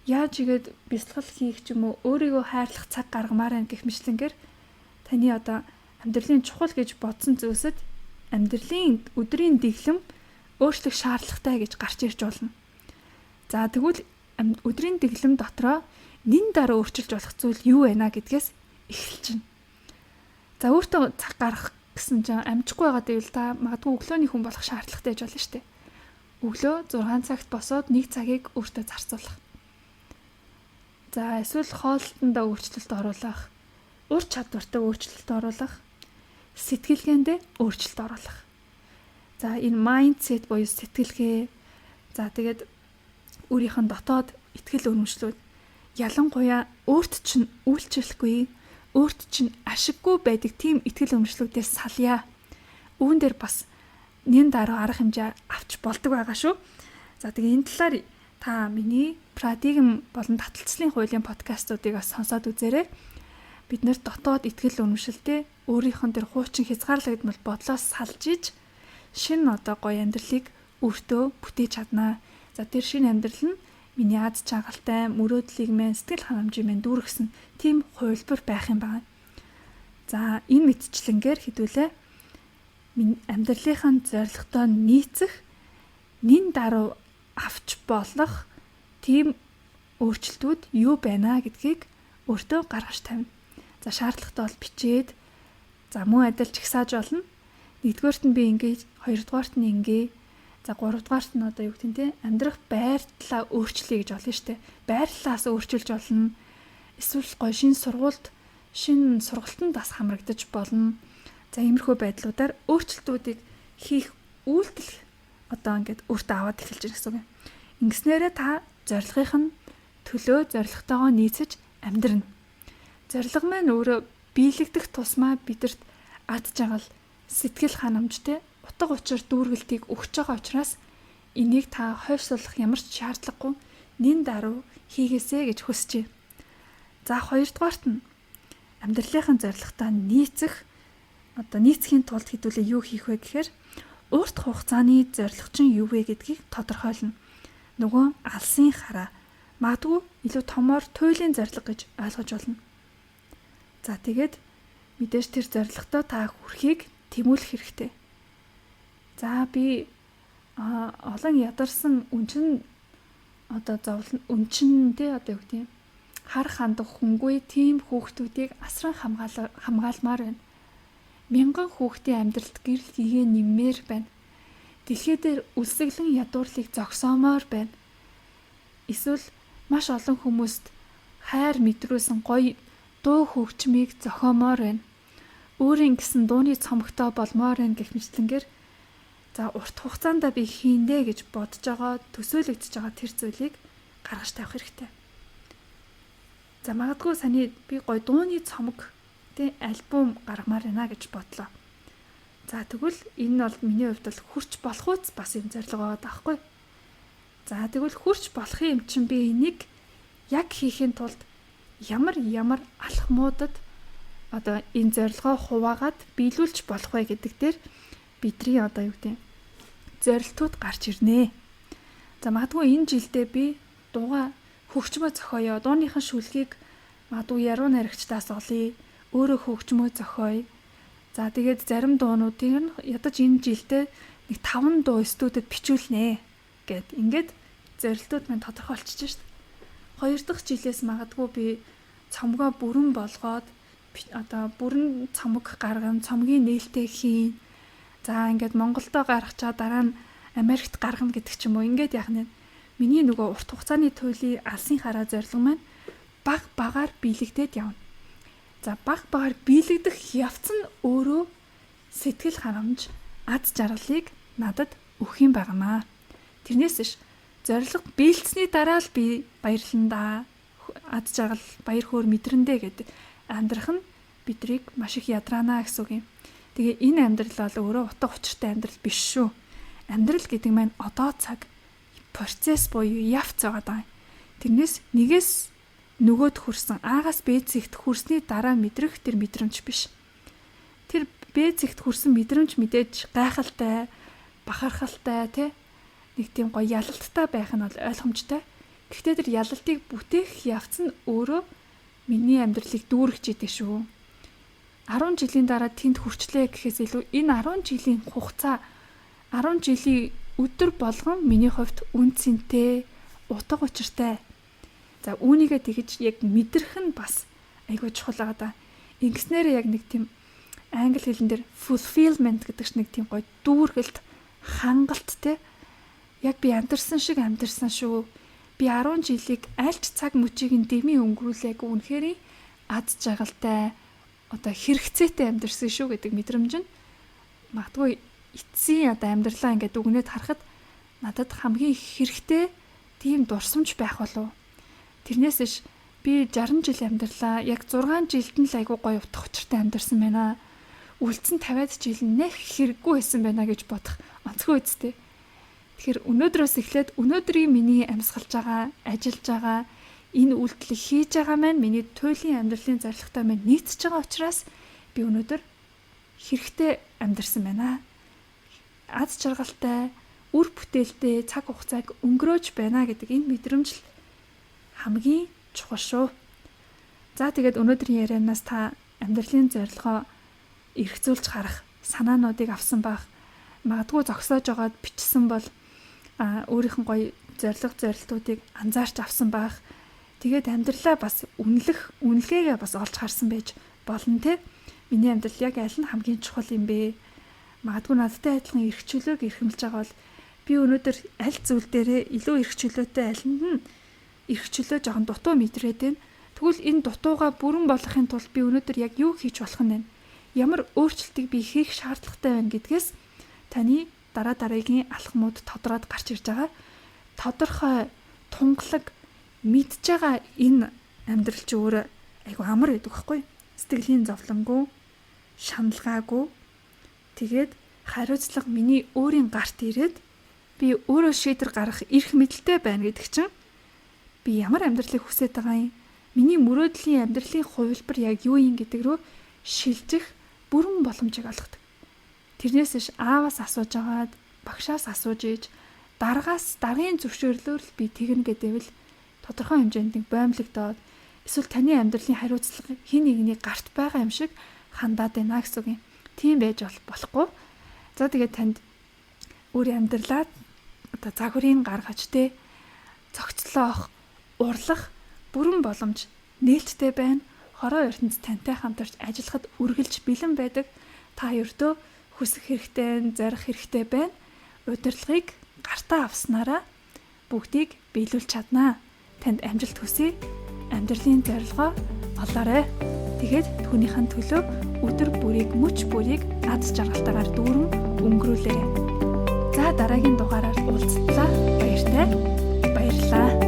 Яаж игээд бясалгал хийх ч юм уу, өөрийгөө хайрлах цаг гаргамаар байна гэх мэтлэнгээр таны одоо амьдралын чухал гэж бодсон зүйлсэд амьдралын өдрийн дэглэм өөрчлөх шаардлагатай гэж гарч ирж болно. За, тэгвэл өдрийн дэглэм дотроо нэн дараа өөрчилж болох зүйл юу байна гэдгээс эхэлж байна. За, өөртөө цаг гаргах гэсэн чинь амжихгүй байгаа гэвэл та магадгүй өглөөний хүн болох шаардлагатай байж болно шүү дээ. Өглөө 6 цагт босоод 1 цагийг өөртөө зарцуулах. За, эсвэл хоолтондоо өөрчлөлт оруулах, ур чадвартай өөрчлөлт оруулах, сэтгэлгээндээ өөрчлөлт оруулах. За, энэ mindset буюу сэтгэлгээ. За, тэгээд өөрийнх нь дотоод итгэл үнэмшлүүд, ялангуяа өөрт чинь үйлчлэхгүй, өөрт чинь ашиггүй байдаг тийм итгэл үнэмшлүүдээс салъя. Үүн дээр бас нэн дараа арга хэмжээ авч болдог байгаа шүү. За, тэгээ энэ талаар та миний парадигм болон таталцлын хуулийн подкастуудыг бас сонсоод үзээрэй. Бид нэр дотоод итгэл үнэмшилтэй өөрийнх нь тэр хуучин хязгаарлагдмал бодлоос салж иж шинэ одоо гоё амьдралыг өөртөө бүтээж чаднаа. За, тэр шинэ амьдрал нь миний аз чангалтай, мөрөөдлийг мэн, сэтгэл ханамжийг мэн дүүргэсэн тийм хувилбар байх юм байна. За, энэ мэтчлэнгээр хэдүүлээ минь амьдралынхаа зорилготой нийцэх, нэн даруй авч болох тийм өөрчлөлтүүд юу байна гэдгийг өөртөө гаргаж тавина. За, шаардлагатай бол бичээд, за, мөн адил жагсааж болно. Нэгдүгээрт нь би ингэж, хоёрдугаарт нь ингээ, за, гуравдугаарт нь одоо юу гэдэг нь те амьдрах байрлалаа өөрчлөе гэж болно шүү дээ. Байрлалаас өөрчилж болно. Эсвэл гоё шинэ сургуульд, шинэ сургалтанд бас хамрагдаж болно. За, иймэрхүү байдлуудаар өөрчлөлтүүдийг хийх үйлдэл одоо ингээд өөртөө аваад эхэлж байгаа гэсэн үг юм. Ингэснээрээ та зорилгынх нь төлөө зорилготойгоо нийцэж амьдрна. Зорилго маань өөрөө биелэгдэх тусмаа бидэрт ад жаргал, сэтгэл ханамжтай, утга учир дүүргэлтийг өгч байгаа учраас энийг та хойшлуулах ямар ч шаардлагагүй, нэн даруй хийгээсэ гэж хүсэж байна. За, хоёрдугаарт нь амьдралынхаа зорилготой нийцэх, одоо нийцхийн тулд хэдүүлээ юу хийх вэ гэхээр урт хугацааны зорилго чинь юу вэ гэдгийг тодорхойлно. Нөгөө алсын хараа, магадгүй илүү томоор туйлын зорилго гэж ойлгож болно. За, тэгээд мэдээж тэр зорилготой та хүрэхийг тэмүүлэх хэрэгтэй. За, би олон ядарсан үнчин, одоо зовлон үнчин тий, одоо юу гэдэг юм, хар хандах хүнгүй тийм хүүхдүүдийг асран хамгаалмаар байна. Мянган хүүхдийн амьдралд гэрэл игээ нэммээр байна. Дэлхий дээр өлсгөлэн ядуурлыг зогсоомоор байна. Эсвэл маш олон хүмүүст хайр мэдрүүлсэн гоё дуу хөгжмийг зохиомоор байна. Өөрийн гэсэн дууны цомогтой болмоор байна гэх мэтлэнгээр, за, урт хугацаанд би хийндэ гэж бодож байгаа, төсөөлөгдөж байгаа тэр зүйлийг гаргаж тавих хэрэгтэй. За, магадгүй саний би гоё дууны цомог тий альбом гаргамаар байна гэж бодлоо. За, тэгвэл энэ нь бол миний хувьд бол хүрч болох үз бас юм зорилго байгаа даахгүй. За, тэгвэл хүрч болох юм чинь би энийг яг хийхийн тулд ямар ямар алхмуудад одоо энэ зорилгоо хуваагаад биелүүлж болох вэ гэдэг дээр бидний одоо юу гэдэг зорилтууд гарч ирнэ. За, магадгүй энэ жилдээ би дууга хөгжмөө зохиоё. Дууныхын шүлгийг магадгүй яруу найрагчдаас олъё. Өөрөө хөгжмөө зохиоё. За, тэгээд зарим дуунуудыг нь ядаж энэ жилдээ нэг 5 дуу студид бичүүлнэ гэд ингээд зорилтууд маань тодорхой болчихж шít. Хоёр дахь жилээс магадгүй би цомгоо бүрэн болгоод одоо бүрэн цомог гаргана, цомгийн нээлттэй хийн. За, ингээд Монголдо гаргачаа дараа нь Америкт гаргана гэдэг ч юм уу. Ингээд яах нь миний нөгөө урт хугацааны туйлын алсын хараа зорилго маань баг багаар биелэгдээд явна. За, баг багаар биелэгдэх явц нь өөрөө сэтгэл ханамж, аз жаргалыг надад өгөх юм байнамаа. Тэрнээс ш зорилго биелэлцсэний дараа л би баярлан да, аз жаргал, баяр хөөр мэдрэндэ гэдэг амьдрах нь бидрийг маш их ядраана гэсэн үг юм. Тэгээ энэ амьдрал бол өөрөө утга учиртай амьдрал биш шүү. Амьдрал гэдэг маань одоо цаг процесс буюу явц байгаа даа. Тэрнээс нэгээс нөгөөд хүрсэн, А-гаас Б зэгт хүрсний дараа мэдрэх тэр мэдрэмж биш. Тэр Б зэгт хүрсэн мэдрэмж мэдээж гайхалтай, бахархалтай тий нэг тийм гоё ялалттай байх нь бол ойлгомжтой. Гэхдээ тэр ялалтыг бүтээх явц нь өөрөө миний амьдралыг дүүргэж идэг шүү. 10 жилийн дараа тэнд хүрчлээ гэхээс илүү энэ 10 жилийн хугацаа, 10 жилийн өдөр болгон миний хувьд үн цэнтэй, утга учиртай. За, үүнийгээ тэгэж яг мэдрэх нь бас айгүй чухал байгаа да. Ингэснээр яг нэг тийм англи хэлэн дээр fulfillment гэдэг чинь нэг тийм гоё дүүргэлт, хангалт те. Яг би амьдарсан шиг амьдарсан шүү. Би 10 жилийг аль ч цаг мөчийг нь дэмий өнгөрүүлээгүй, үнэхээр аз жаргалтай, одоо хэрэгцээтэй амьдарсан шүү гэдэг мэдрэмж нь магадгүй эцсийн одоо амьдралаа ингээд дүгнээд харахад надад хамгийн хэрэгтэй тийм дурсамж байх болов. Тэрнээс иш би 60 жил амьдралаа, яг 6 жилд нь л айгуу гоё утга учиртай амьдарсан байна. Үлдсэн 50-аад жил нь нэх хэрэггүй байсан байна гэж бодох онцгой үсттэй. Тэгэхээр өнөөдрөөс эхлээд өнөөдрийн миний амьсгалж байгаа, ажиллаж байгаа энэ үйлдэлийг хийж байгаа маань миний туйлын амьдралын зорилготой маань нийцэж байгаа учраас би өнөөдөр хэрэгтэй амьдарсан байна. Аз жаргалтай, үр бүтээлтэй цаг хугацааг өнгөрөөж байна гэдэг энэ мэдрэмж л хамгийн чухал шүү. За, тэгээд өнөөдрийн ярианаас та амьдралын зорилгоо эргцүүлж харах санаануудыг авсан байх. Магадгүй зогсоож байгаад бичсэн бол өөрийнх нь гоё зорилго, зорилтуудыг анзаарч авсан байх. Тэгээд амьдралаа бас үнэлэх, үнэлгээгээ бас олж харсан байж болно те. Миний амьдрал яг аль нь хамгийн чухал юм бэ? Магадгүй надтай адилхан эрх чөлөөг эрхэмлж байгаа бол би өнөөдөр аль зүйл дээрээ илүү эрх чөлөөтэй, алинд нь эрх чөлөө жоохон дутуу мэдрээд байна. Тэгвэл энэ дутууга бүрэн болгохын тулд би өнөөдөр яг юу хийж болох нь вэ? Ямар өөрчлөлтийг би хийх шаардлагатай байна гэдгээс таны дараа дараагийн алхмууд тодроод гарч ирж байгаа. Тодорхой тунгалаг мэдж байгаа энэ амьдрал чи өөрөө айгу амар байдаг байхгүй. Сэтгэлийн зовлонгоо, шаналгаагүй. Тэгээд хариуцлага миний өөрийн гарт ирээд би өөрөө шийдвэр гаргах эрх мэдэлтэй байна гэдэг чинь би ямар амьдралыг хүсэж байгаа юм? Миний мөрөөдлийн амьдралын хувилбар яг юу юм гэдэг рүү шилжих бүрэн боломжийг олгодог. Тэрнээс ш ааваас асууж агаад, багшаас асууж иж, даргаас даргын зөвшөөрлөөр л би тэгнэ гэдэвэл тодорхой хэмжээнд нэг боомлогдоод эсвэл таны амьдралын хариуцлага хин нэгний гарт байгаа юм шиг хандаад байна гэсэн үг юм. Тийм байж болохгүй. За тэгээд танд өөрийн амьдралаа одоо загварыг гаргаж те цогцлоох, урлах бүрэн боломж нээлттэй байна. Хороо ертөнц тантай хамтарч ажиллахад үргэлж бэлэн байдаг. Та ердөө хүсэх хэрэгтэй, зарих хэрэгтэй байна. Удирдлагыг гартаа авснараа бүгдийг биелүүлж чаднаа. Танд амжилт хүсье. Амьдралын зорилгоо олоорой. Тэгээд түүнийхэн төлөө өдөр бүрийг мөч бүрийг аз жаргалтайгаар дүүрэн өнгөрүүлээрэй. За дараагийн дугаараар уулзтлаа. Баяртай. Баярлалаа.